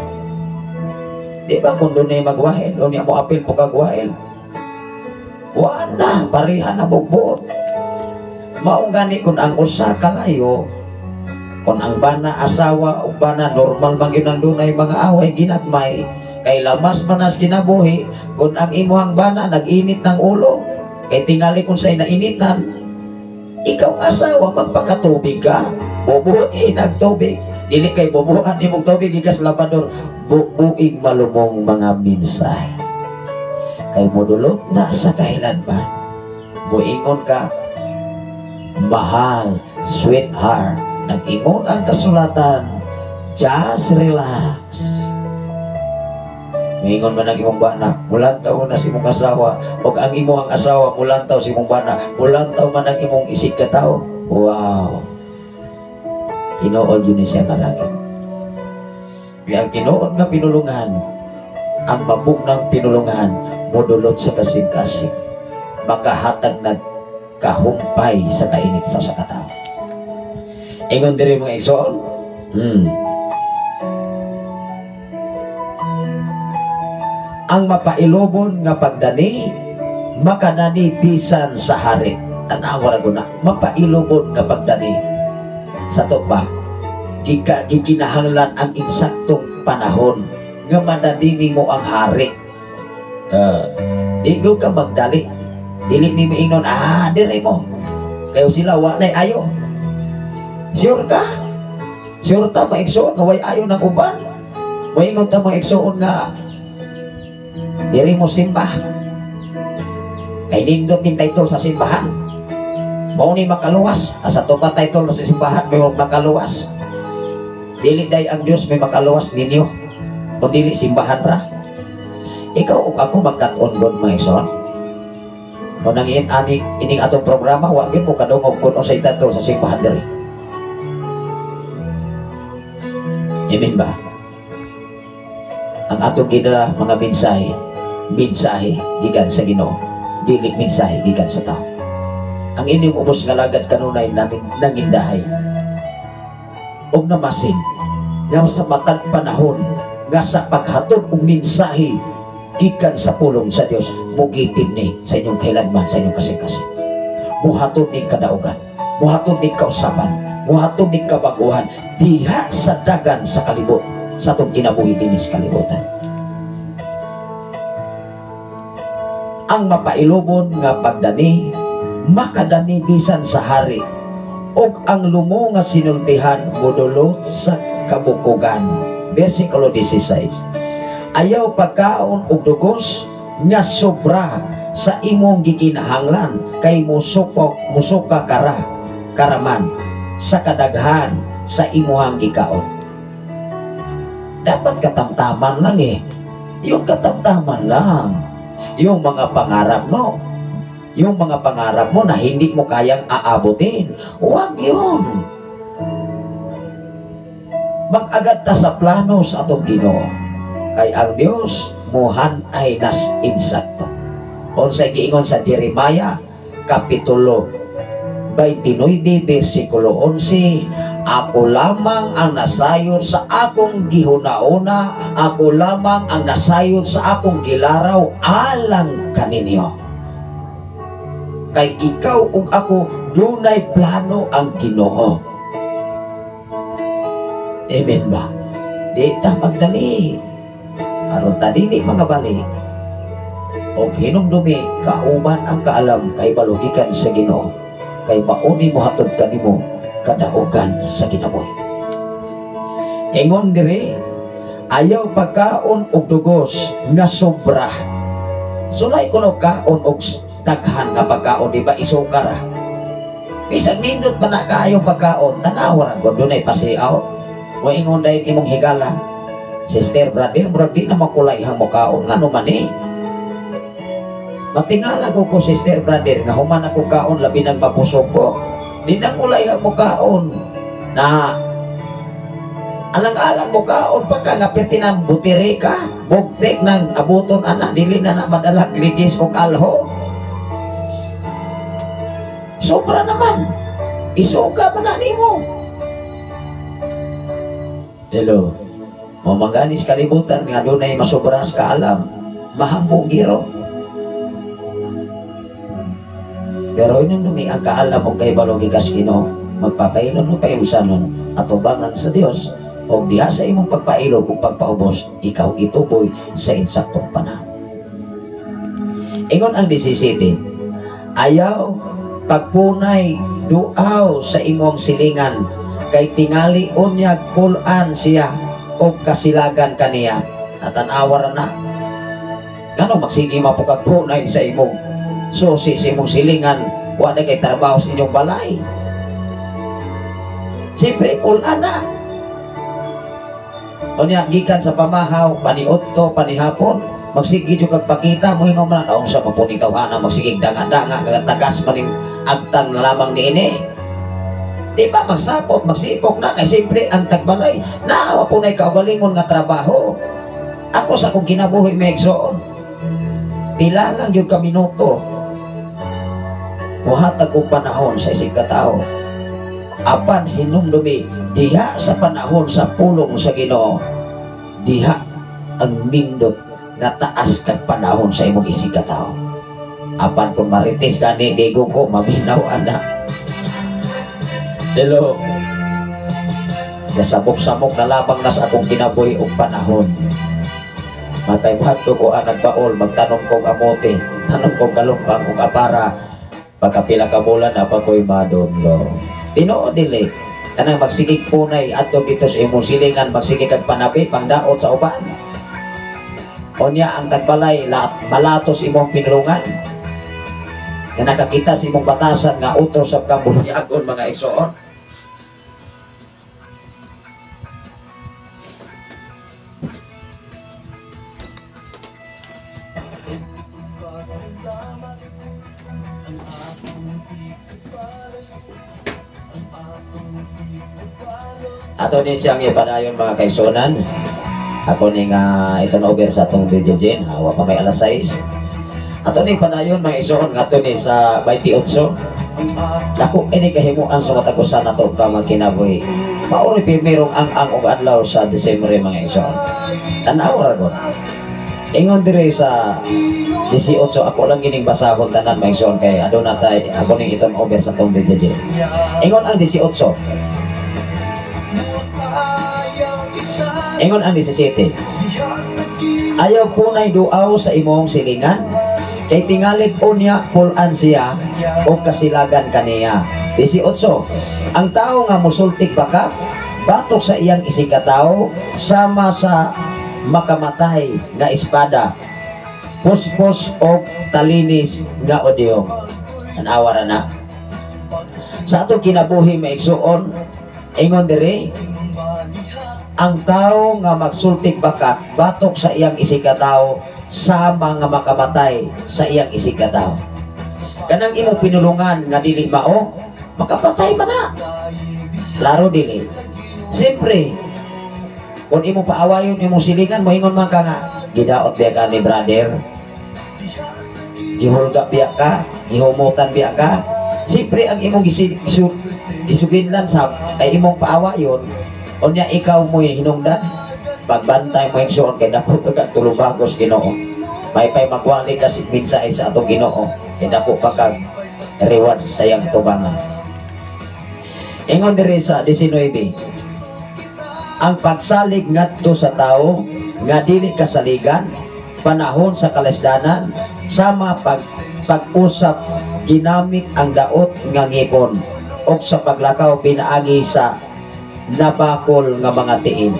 Di ba kung doon ay magwahil, doon niya mo apil po kagwahil, wala, pareha na bugbuot. Maong gani kung ang usa kalayo, kung ang bana asawa o bana, normal man gyud ang dunay mga away ginagmay, kay lamas man as kinabuhi. Kung ang imuhang bana nag-init ng ulo, kay tingali kung sa nainitan, ikaw asawa magpakatubig ka, bubuin ang tubig. Dili kay bubuhan imong tubig ikas labador, bubuing malumong mga mensahe. Kay modulot na sa kahilanman. Muingon ka, "Mahal, sweetheart," nag-ingon ang kasulatan, "Just relax." Muingon man ang imong bana, mulantaw na si imong asawa, o ang imong asawa, mulantaw si imong bana, mulantaw man ang imong isig katawo. Wow! Tinuod yun siya talaga. Kaya ang tinuod nga pinulungan, ang mabugnang pinulungan, modulot sa kasing-kasing, makahatag na kahumpay sa kainit sa katao. Ingon diri, mga igsoon, Ang mapailobon nga pagdani, makadani bisan sa hari. Tanawa ra guna, mapailobon nga pagdani. Sa to ba, gikinahanglan ang insaktong panahon nga madani mo ang hari. Di ka magdali. Dili ni miingon, "Dire mo. Kayo sila, wa na'y ayo." Sure ka? Sure ta, maigsoon, nga way ayo ng uban? Moingon ta, mga igsoon, nga diri mo simba. Kay nindot nin title sa simbahan. Mao ni makaluwas. Asa to pa title sa simbahan, may makaluwas. Dili day ang Dios may makaluwas ninyo, kung dili simbahan ra. Ikaw ug ako magkat-on god, mga igsoon. O nang ani ining atong programa, wa gyud mo kadungog kun unsay title sa simbahan diri. Amen ba? Ang atong gidala mga mensahe, mensahe gikan sa Ginoo, dili mensahe gikan sa tao. Ang inyong ubos nga lagad kanunay nangindahay og namasin nga sa matag panahon nga sa paghatod og mensahe gikan sa pulong sa Dios, mugitim ni sa inyong kailanman, sa inyong kasing-kasing. Muhatod ni kadaugan, muhatod ni kausaban, muhatod ni kabaguhan diha sa dagan sa kalibot, sa atong kinabuhi dinhi sa kalibutan. Ang mapailubon nga pagdani, makadani bisan sa hari, ug ang lumo nga sinultihan modulot sa kabukugan. Versikulo 16. Ayaw pagkaon og dugos nga sobra sa imong gikinahanglan, kay musuka kara karaman sa kadaghan sa imuhang gikaon. Dapat katamtaman lang eh. Yung katamtaman lang. Yung mga pangarap mo. Yung mga pangarap mo na hindi mo kayang aabutin. Huwag yun. Mag-agad ta sa plano sa atong Ginoo. Kay ang Dios muhan ay nas insakto. Unsay giingon sa Jeremiah kapitulo 29 bersikulo 11, ako lamang ang nasayod sa akong gihunauna, ako lamang ang nasayod sa akong gilaraw alang kaninyo. Kay ikaw ug ako dunay plano ang Ginoo. Amen ba? Di ta magdali. Aron ta dili mga bali. Og hinumdumi kauban ang kaalam kay balugikan sa Ginoo, kay mauni mohatod kanimo kadaugan sa kinabuhi. Ingon diri, ayaw pagkaon og dugos nga sobra. Sulay kuno kaon og daghan nga pagkaon, di ba isukar ra. Bisan nindot pa na kaayong pagkaon, tanawa ra gud dunay pasiaw. Wa ingon dayon imong higala. Sister, brother, murag di na makulay ang mukaon, ngano man eh. Matingala ko ko, sister, brother, nga human ako kaon, labi nang mapusok ko. Di na kulay ang mukaon. Na, alang-alang mukaon pa ka, nga piti ng butiri ka, bugtik ng abuton, anak, dili na na madalag ligis o kalho. Sobra naman. Isuka pa na nimo. Hello. Mamangganis kalibutan nga dunay masobras kaalam, mahambog giro. Pero inyong dumi ang kaalam og kahibalo gikas Ginoo, magpapailon o paiusanon atubangan sa Dios, og diha sa imong pagpailog ug pagpaubos, ikaw ituboy sa insaktong panahon. Ingon ang 17, ayaw pagpunay duaw sa imong silingan, kay tingali unyag pulan siya og kasilagan kaniya. Natanawa ra na. Ngano magsige mapukagpunay sa imong susi sa imong silingan, wa na kay trabaho sa inyong balay. Siyempre pulan na. Unya gikan sa pamahaw, paniudto, panihapon, magsige jud kag pakita mo ingon man unsa pa pud ni tawhana magsige danga-danga kag tagas man agtang na lamang niini. Di ba magsapot, magsipok na, kay siyempre ang tagbalay naawa po na'y kaugalingon nga trabaho. Ako sa akong kinabuhi may igsoon, pila lang yun ka minuto muhatag og panahon sa isig katao. Apan hinumdumi diha sa panahon sa pulong sa Ginoo, diha ang nindot nga taas kag panahon sa imong isig katao. Apan kung marites gani digo ko maminaw ana. Hello. Nasabok-samok na lamang na sa akong kinabuhi og panahon. Matay buhato ko ang nagbaol, magtanom kog amote, tanom kog kalumpang ug apara. Pagkapila ka bulan na pa ko'y madunlo. Tinuod dili kanang magsigig punay adto dito sa imong silingan, magsigig kag panabi pangdaot sa uban. Unya ang tagbalay malatos imong pinulungan. Nga nakakita sa imong batasan nga utro sa kabulyagon mga igsoon. Ato din siyang ipadayon mga kaigsuonan. Ako ni nga ito na over sa atong video Jane, wa pa may alas 6. Ato ni padayon mga igsoon ngadto ni sa 28. Dako ini kahimuan sa matag usa nato ka mga kinabuhi. Maoy primerong ang og adlaw sa Disyembre mga igsoon. Tan-aw ra gud. Ingon diri sa 18, ako lang gining basahon tanan mga igsoon kay aduna tay ako ning iton over sa atong video Jane. Ingon ang 18. Ingon ang 17. Ayaw punay duaw sa imong silingan, kay tingalig unya full-an siya o kasilagan kaniya. 18. Ang tao nga musultik baka, batok sa iyang isigkatao, sama sa makamatay nga espada, puspos o talinis nga odyong. Tanawa ra na. Sa atong kinabuhi maigsuon, ingon diri, ang tao nga magsultik baka batok sa iyang isigkatao sama nga makamatay sa iyang isigkatao. Kanang imong pinulungan nga dili mao, makapatay man na. Klaro dili. Siyempre, kung imong paawayon imong silingan, moingon man ka nga gidaot biya ka ni brother, gihulga biya ka, gihumutan biya ka. Siyempre ang imong gisuginlan sa kay imong paawayon, unya ikaw mo'y hinungdan, pagbantay mo igsoon kay dako ka tulubagos Ginoo. Maypay magwali ka mensahe sa atong Ginoo kay dako pa kag reward sa iyang tubangan. Ingon diri sa 19, ang pagsalig ngadto sa tawo nga dili kasaligan panahon sa kalisdanan sama pag-usap ginamit ang daot nga ngipon og sa paglakaw pinaagi sa nabakol nga mga tiil.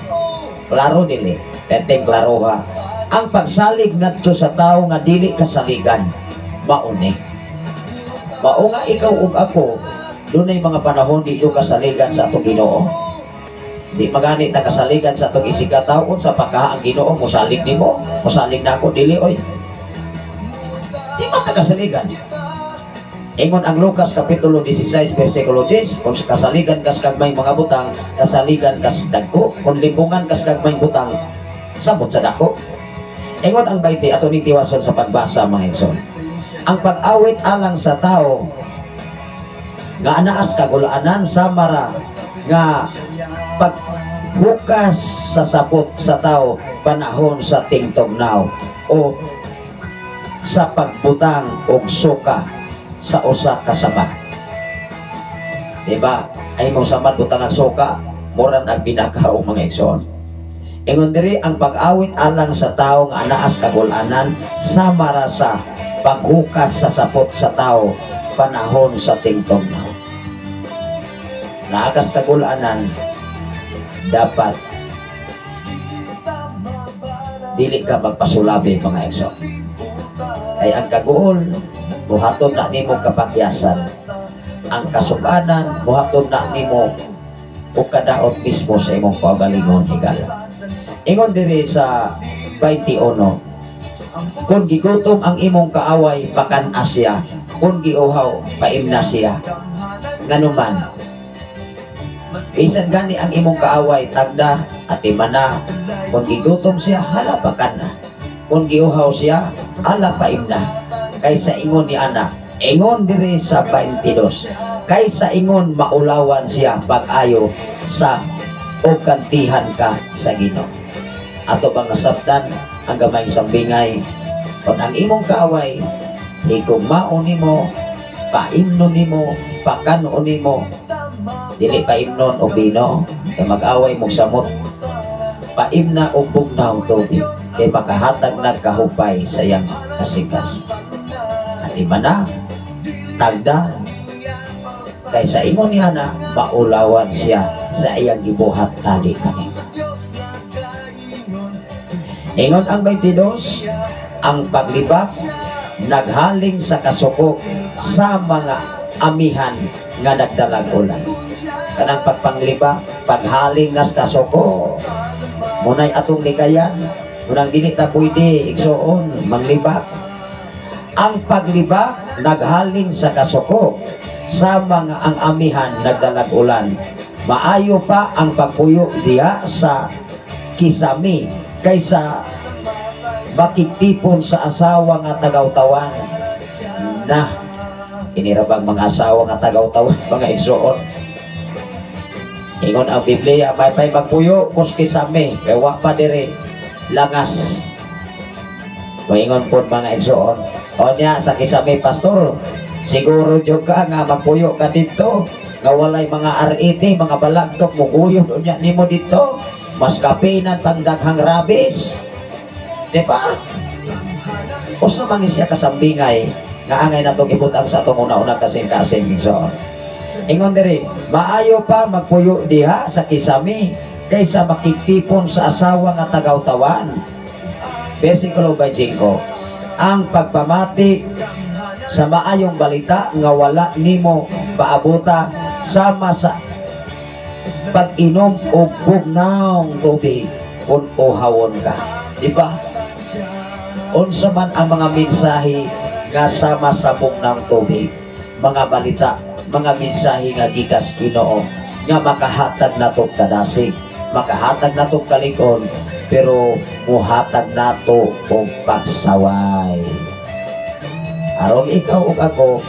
Klaro dili, peteng klaroha. Ang pagsalig ngadto sa tawo nga dili kasaligan mauni. Mao nga ikaw ug ako dunay mga panahon dito kasaligan sa atong Ginoo. Di magani ta kasaligan sa atong isigkatawo unsa pa ka ang Ginoo mosalig nimo, mosalig nako dili oy. Di man ta kasaligan. Ingon ang Lucas Kapitulo 16 versikulo 10, kung kasaligan kas kagmay mga butang, kasaligan kas dagko, kung limbungan kas kagmay butang, samot sa dako. Ingon ang 20, ato ning tiwason sa pagbasa mga igsoon. Ang pag-awit alang sa tao nga anaas kagulaanan samara nga pagbukas sa sapot sa tao panahon sa tingtugnaw o sa pagbutang og suka sa usa ka samad. Diba? Ay mong samad butang ang suka, moran ang binakaw mga igsoon. Ingon diri ang pag-awit alang sa tao nga anaas kagulanan samara sa paghukas sa sapot sa tao panahon sa tingtugnaw. Naakas kagulanan, dapat dili ka magpasulabi mga igsoon. Kay ang kaguol buhaton na nimo kapakyasan, ang kasukanan buhaton na nimo o kadaot mismo sa imong kaugalingon higala. Ingon diri sa 21, kung gigutom ang imong kaaway pakan-a siya, kung giuhaw paimna siya. Nganuman bisan gani ang imong kaaway tagda atimana, kung gigutom siya hala pakan-a, kung giuhaw siya ala paimna. Kaysa ingon ni ana, ingon diri sa 22, kaysa ingon maulawan siya pag-ayo sa o kantihan ka sa Ginoo. Ato bang nasabtan ang gamay sambingay, kung ang imong kaaway higugmaon nimo, paimnon nimo, pakanon nimo, dili paimnon og bino kay mag-away mong samot, paimna og bugnaw tubig kay makahatag nagkahupay sa iyang kasikas. Atimana tagda kaysa ingon niya na maulawan siya sa iyang gibuhat tali kami. Ingon ang 22, ang paglibak naghaling sa kasuko sa mga amihan nga nagdalag ulan. Kanang pagpangliba, paghaling nas kasuko, munay atong likayan, munang dili ta pwede, igsuon, manglibak. Ang paglibak naghalin sa kasuko sa mga ang amihan nagdalag ulan. Maayo pa ang pagpuyo diha sa kisami kaysa makigtipon sa asawa nga tagawtawan. Na inirabang mga asawa nga tagawtawan, mga igsuon. Ingon ang Biblia, may pay magpuyo kus kisami kay wa pa diri langas. Moingon pod, mga igsuon. O niya sa kisami, pastor, siguro jud ka nga magpuyo ka dito nga walay mga RAT, mga balagtok muguyon unya nimo dito, mas kapinan pang daghang rabis, di ba? Usa man ni siya kasambingay nga angay natong ibutang sa atong una-una kasing-kasing, igsoon. Ingon diri, maayo pa magpuyo diha sa kisami kaysa makigtipon sa asawa nga tagawtawan. Versikulo 25. Ang pagpamati sa maayong balita nga wala nimo paabuta sama sa pag-inom og bugnawng tubig kung uhawon ka. Di ba? Unsa man ang mga mensahe nga sama sa bugnawng tubig, mga balita, mga mensahe nga gikas Ginoo nga makahatag nato kadasig, makahatag nato kalikon, pero muhatag nato og pagsaway. Aron ikaw ug ako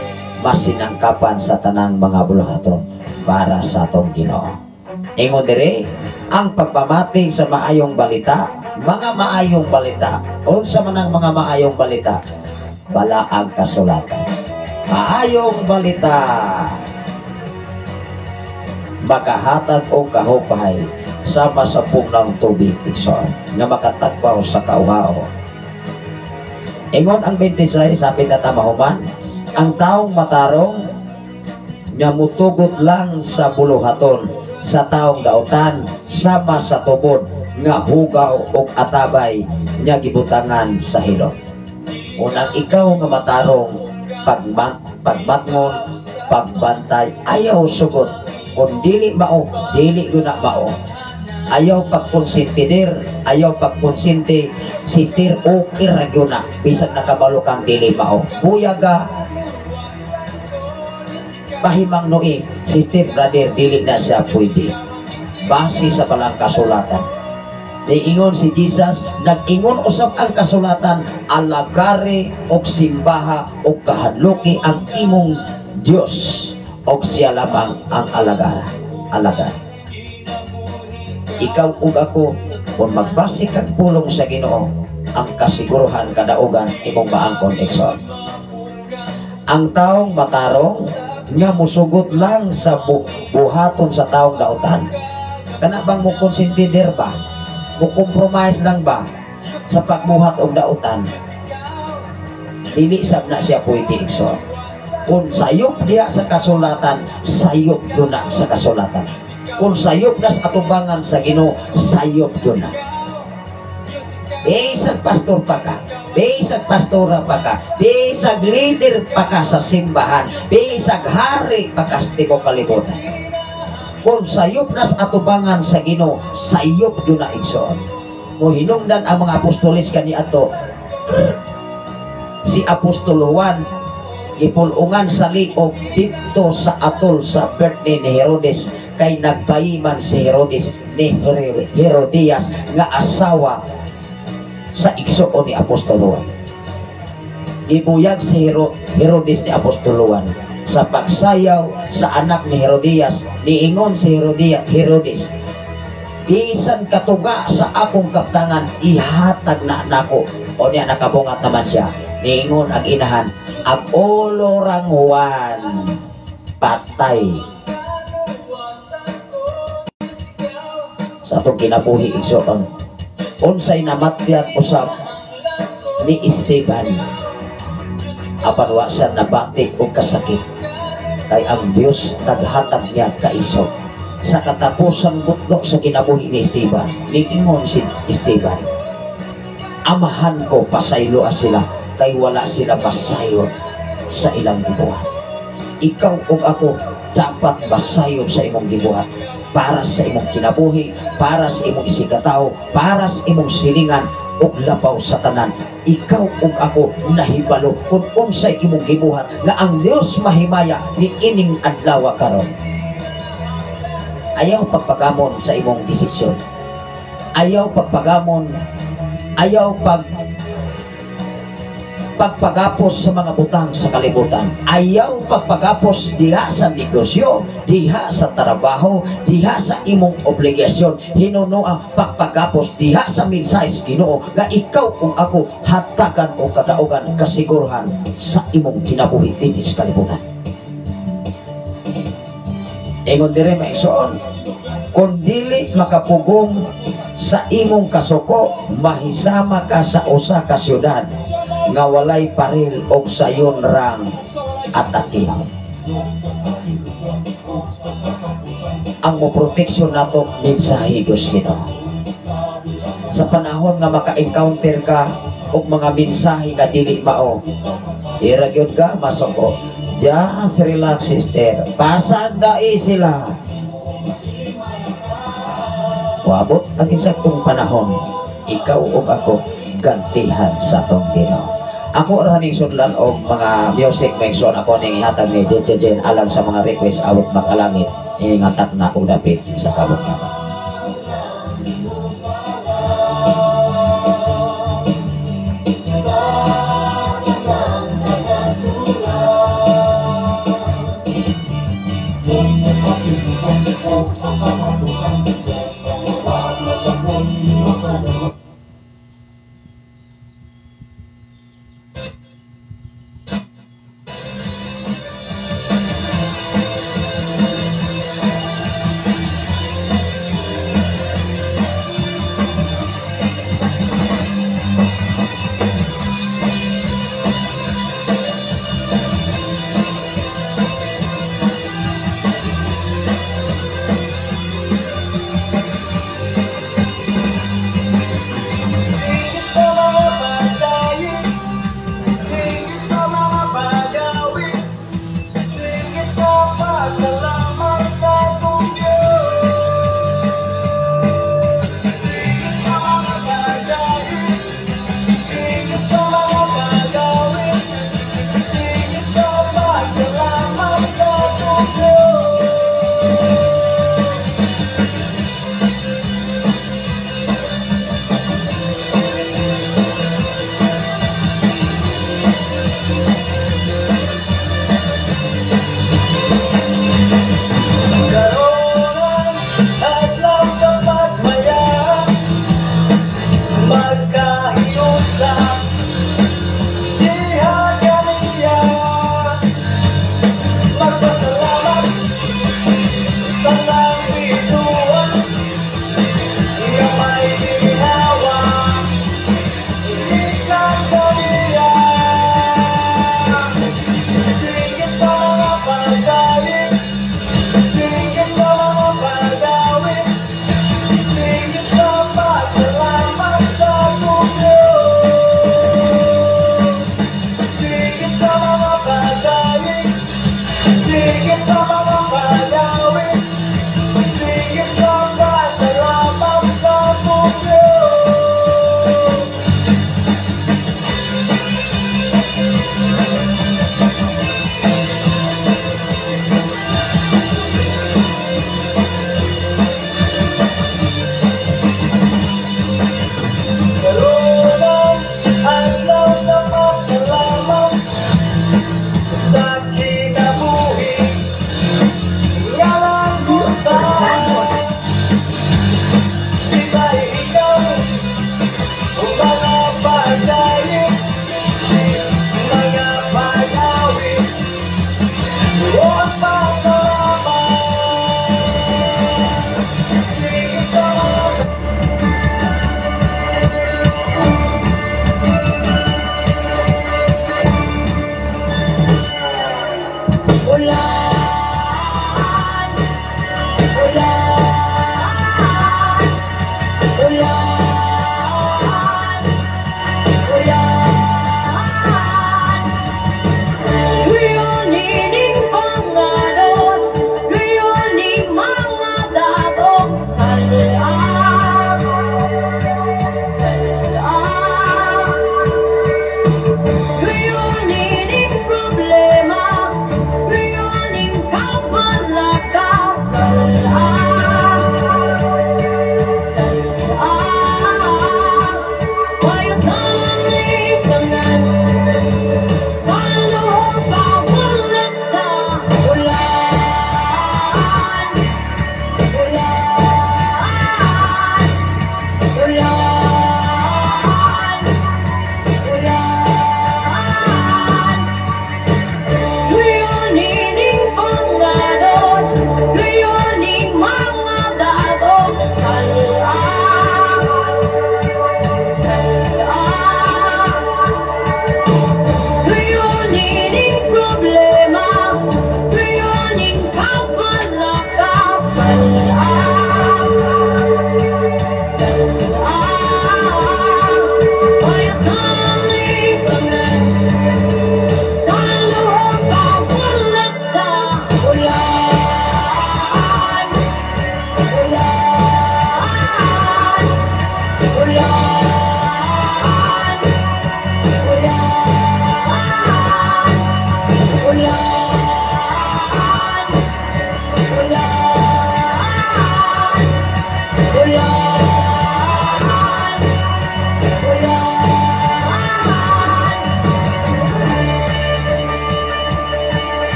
masinangkapan sa tanang mga buluhaton para sa atong Ginoo. Ingon dire, ang pagpamati sa maayong balita, mga maayong balita. Unsa man ang mga maayong balita? Balaang kasulatan. Maayong balita makahatag og kahupay sama sa pugnang tubig, igsoon, nga makatagbaw sa kauhaw. Ingon ang 26, sabi na tamahuman, ang taong matarong nga mutugot lang sa buluhaton sa taong dautan sama sa tubod nga hugaw og atabay nga gibutangan sa hilot. Unang ikaw nga matarong, pagmatngon, pagbantay, ayaw sugot. Kung dili mao, dili gyud na mao. Ayaw pagkonsintidir, ayaw pagkonsinti, sister, okay ra gyud na bisag nakabalo kang dili mao. Buyaga pahimang noi, sister, brother, dili na siya pwede. Base sa balang kasulatan. Niingon si Jesus, nag-ingon usab ang kasulatan, alagari og simbaha og kahadluki ang imong Dios og siya lamang ang alagar. Alagar. Ikaw ug ako, kung magbase kag pulong sa Ginoo, ang kasiguruhan kadaugan imong maangkon, igsoon. Ang taong matarong nga musugot lang sa buhaton sa taong dautan. Kana bang mo konsintider ba? Mo compromise lang ba sa pagbuhat og dautan? Dili sab na siya pwede, igsoon. Kung sayop diha sa kasulatan, sayop do na sa kasulatan. Kung sayop na sa atubangan sa Ginoo, sayop do na. Bisag pastor pa ka, bisag pastora pa ka, bisag leader pa ka sa simbahan, bisag hari pa ka sa tibuok kalibutan. Kung sayop na sa atubangan sa Ginoo, sayop do na, igsoon. Mohinungdan ang mga apostoles kaniadto. Si Apostol Juan gipulungan sa liog didto sa atol sa birthday ni Herodes kay nagbayiman si Herodes ni Herodias nga asawa sa igsuon ni Apostol Juan. Gibuyag si Herodes ni Apostol Juan sa pagsayaw sa anak ni Herodias. Niingon si Herodes, "Bisan katuga sa akong kaptangan, ihatag na nako." O niya nakabungat naman siya. Niingon ang inahan, "Ang ulo rang Juan patay." Sa atong kinabuhi, igsoon, unsay namatyan usab ni Esteban, apan wa siya nabati og kasakit kay ang Dios naghatag niya kaisog. Sa katapusang butlok sa kinabuhi ni Esteban, niingon si Esteban, "Amahan ko, pasayloa sila kay wala sila masayon." sa ilang gibuhat. Ikaw ug ako dapat masayon sa imong gibuhat para sa imong kinabuhi, para sa imong isigkatawo, para sa imong silingan ug labaw sa tanan. Ikaw ug ako nahibalo kung unsay imong gibuhat nga ang Dios mahimaya ni ining adlaw karon. Ayaw pagpagamon sa imong desisyon. Ayaw pagpagamon, ayaw pagpagapos sa mga butang sa kalibutan. Ayaw pagpagapos diha sa negosyo, diha sa trabaho, diha sa imong obligasyon. Hinuno ang pagpagapos diha sa mensahe sa Ginoo nga ikaw ug ako hatagan o kadaugan kasiguruhan sa imong kinabuhi dinhi sa kalibutan. Ingon dire, mga igsoon, kung dili makapugong sa imong kasuko, mahisama ka sa usa ka syudad nga walay paril og sayon rang atakihon. Ang mo proteksyon nato, mensahe Diyos Ginoo. Sa panahon nga maka-encounter ka og mga mensahe nga dili mao, ira gyud ka masuko. Just relax, sister. Pasandai sila. Wabot ang insaktong panahon, ikaw ug ako gantihan sa atong Ginoo. Ako ra ning sudlan og mga music, mga igsoon. Ako ning ihatag ni DJ Jen alang sa mga request, awit makalangit ingatak na og dapit sa kabot.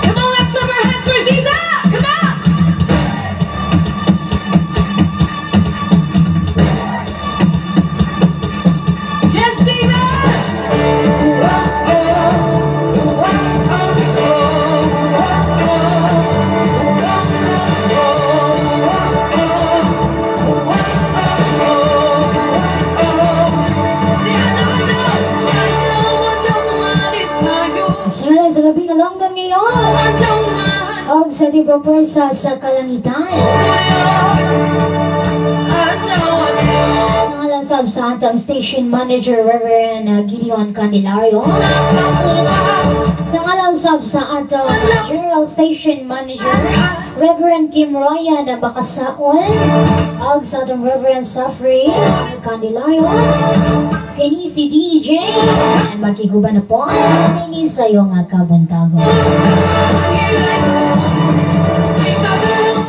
Come on, let's clap our hands for Jesus! Come on! Yes, Jesus! Sa sa labing alonggan ngayon, og sa tibuok pwersa sa kalangitan. Sa ngalan sab sa atong station manager, Reverend Gideon Candelario. Sa ngalan sab sa atong general station manager, Reverend Kim Ryan Bakasaon, og sa atong Reverend Safri Candelario, kini si DJ, makiguban na po kini sa iyo nga kabuntagon.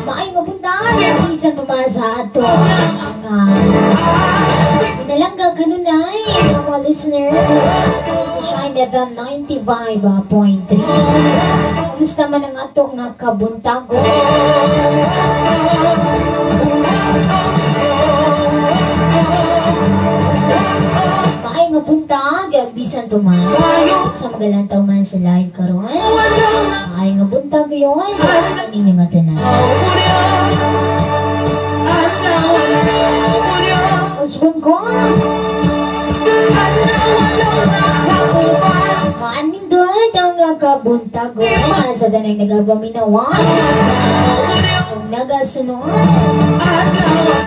Maayong buntag, bisan pa man sa ato nga pinalangga kanunay mga listeners sa Shine FM 95.3. Kumusta man ang ato nga kabuntagon? Maayong buntag, bisan pa man sa magalantaw man sa live karon. Maayong buntag gayon ninyo nga tanan. Usbon ko. Maanindot ang kabuntagon sa tanang nagapaminawan ug nagasunod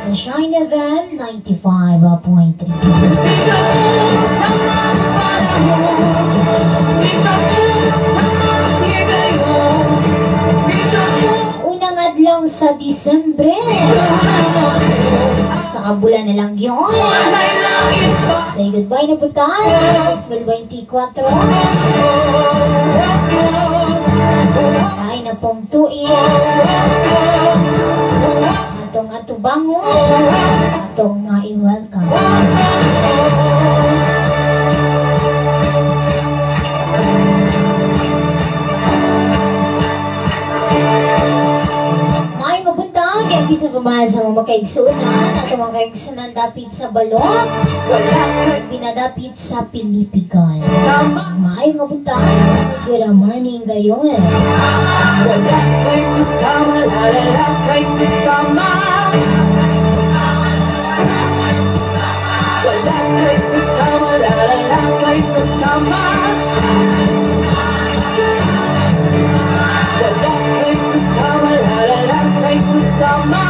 sa Shine FM 95.3. Unang adlaw sa Disyembre, sa kabulan na lang yun. Say goodbye na po tayo sa 2024. Ay na pong tuig. Atong atubangon, atong nga i-welcome. Maayong buntag, bisan pa man sa mga kaigsuonan at mga kaigsuonan dapit sa balok, pinadapit sa Pilipican. Maayong buntag, good morning gayon. Wala kay sasama, lalala kay sasama. Wala kay sasama, lalala kay sasama. Wala kay sasama, lalala kay sasama.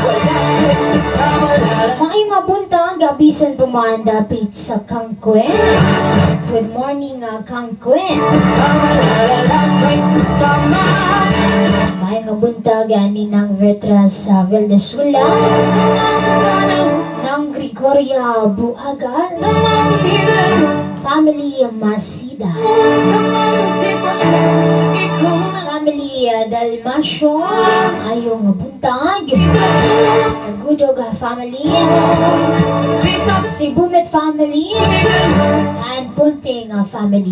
Wala kay sasama, lalala. Maayong buntag, bisan pa man dapit sa Kangkwen. Good morning, Kangkwen. Sasama, lalala kay sasama. Maayong buntag, Ninang Vetra sa Venezuela, Nang Gregoria Buagas, Family Masida, Family Dalmasio, maayong buntag, Gudog Family, Sibumet Family, and Punting Family.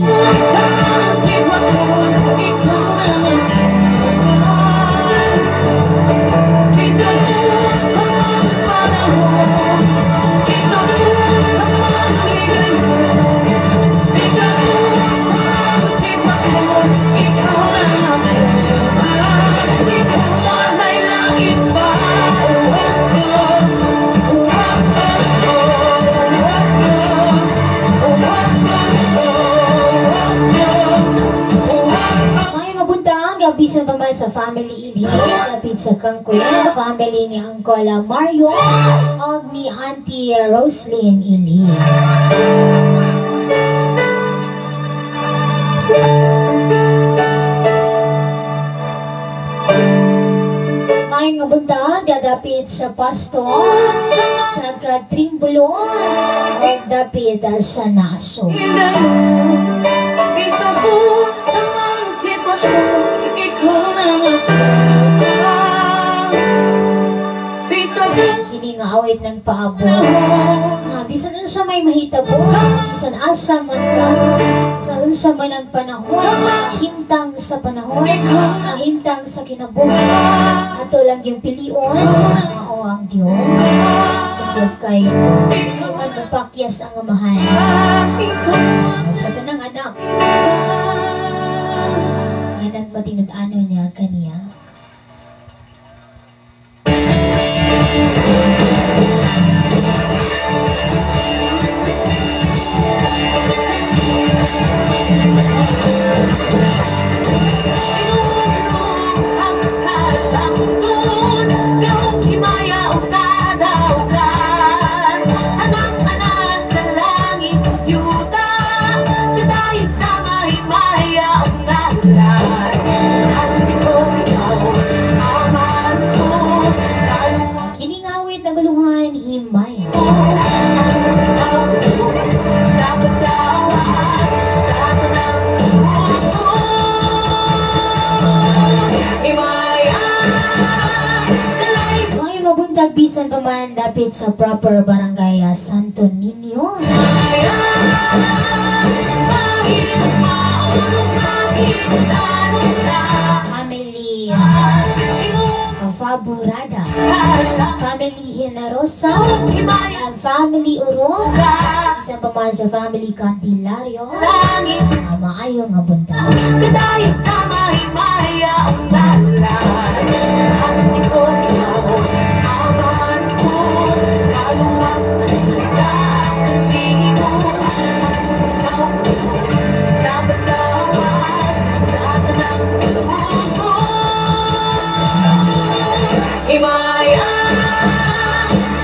bisan pa man sa family Ili, dapit sa Kangkuya, family ni Uncle Mario ug ni Auntie Roslyn Ili. Maayong buntag dapit sa Pasto, sa Katrimbulon, ug dapit sa Naso. Isabot sa mga sitwasyon, ikaw na nga. Isabot Kini nga awit ng paabot. Nga bisan unsa may mahitabo, bisan asa man ka, bisan unsa man ang panahon, himtang sa panahon, himtang sa kinabuhi, ato lang yung pilion, mao ang Dios. Tungod kay dili man mopakyas ang amahan sa tanang anak nga nagmatinud-anon niya kaniya. Kini nga awit naguluhan himaya. Maayong nga buntag bisan pa man dapit sa proper barangay Santo Niño. Family Faburada, family Hinarosa, and family Urong, isa pa man sa family Candelario. Maayo nga buntag. Kadayag sa mahimaya ang dalan. Hati ko ikaw, aman ko, kaluwasan na kanimo. Tapos ikaw, Diyos, sa pagtawad, sa tanang mundo. Himaya,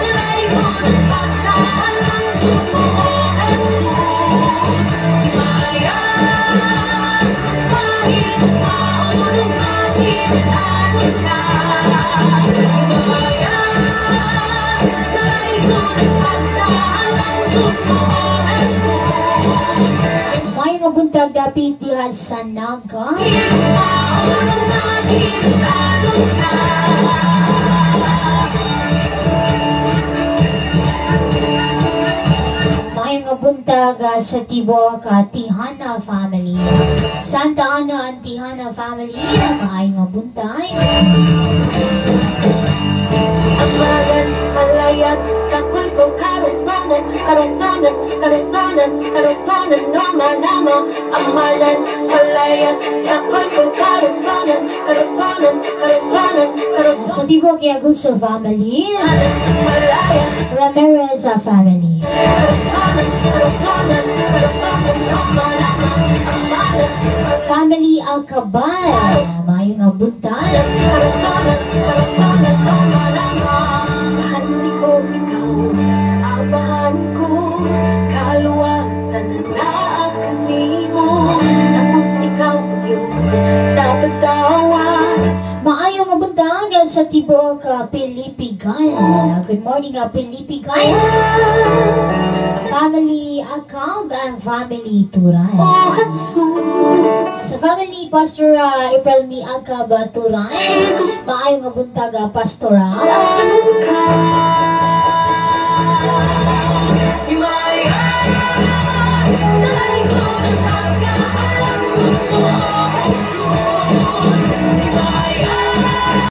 nalay ko ng pagkahalangdon mo, O Jesus. Himaya, mahirap maunong ka. Himaya, nalay ko ng pagkahalangdon mo, O Jesus. Maayong nga buntag dapit diha sa Naga. Mahirap maunong ka. Maayong nga buntag sa tibuok Tihana family. Santa Ana and Tihana family, maayong nga buntag. Amagan, malayat, kakoy ko karasanan, karasanan, karasanan, karasanan, nama, nama. Amagan, malayat, kakoy ko karasanan, karasanan, karasanan, karasanan, Sa tibuok Yaguso family, malayat, Ramirez family. Karasanan, karasanan, karasanan, nama, nama. Amagan, Family Alcabal, maayong nga buntag. Karasanan, karasanan, nama, nama. Mahal ko ikaw, amahan ko, kaluwasan na kanimo. Tapos ikaw, Diyos, sa pagtawad. Maayong nga buntag sa tibuok Pilipigan. Good morning, Pilipigan. Family Acab and family Turan. O Jesus, Sa family Pastor April Mi Acab Turan, maayong nga buntag, Pastora. Anong ka? Himaya, nalay ko ng pagkaalam mo, Jesus.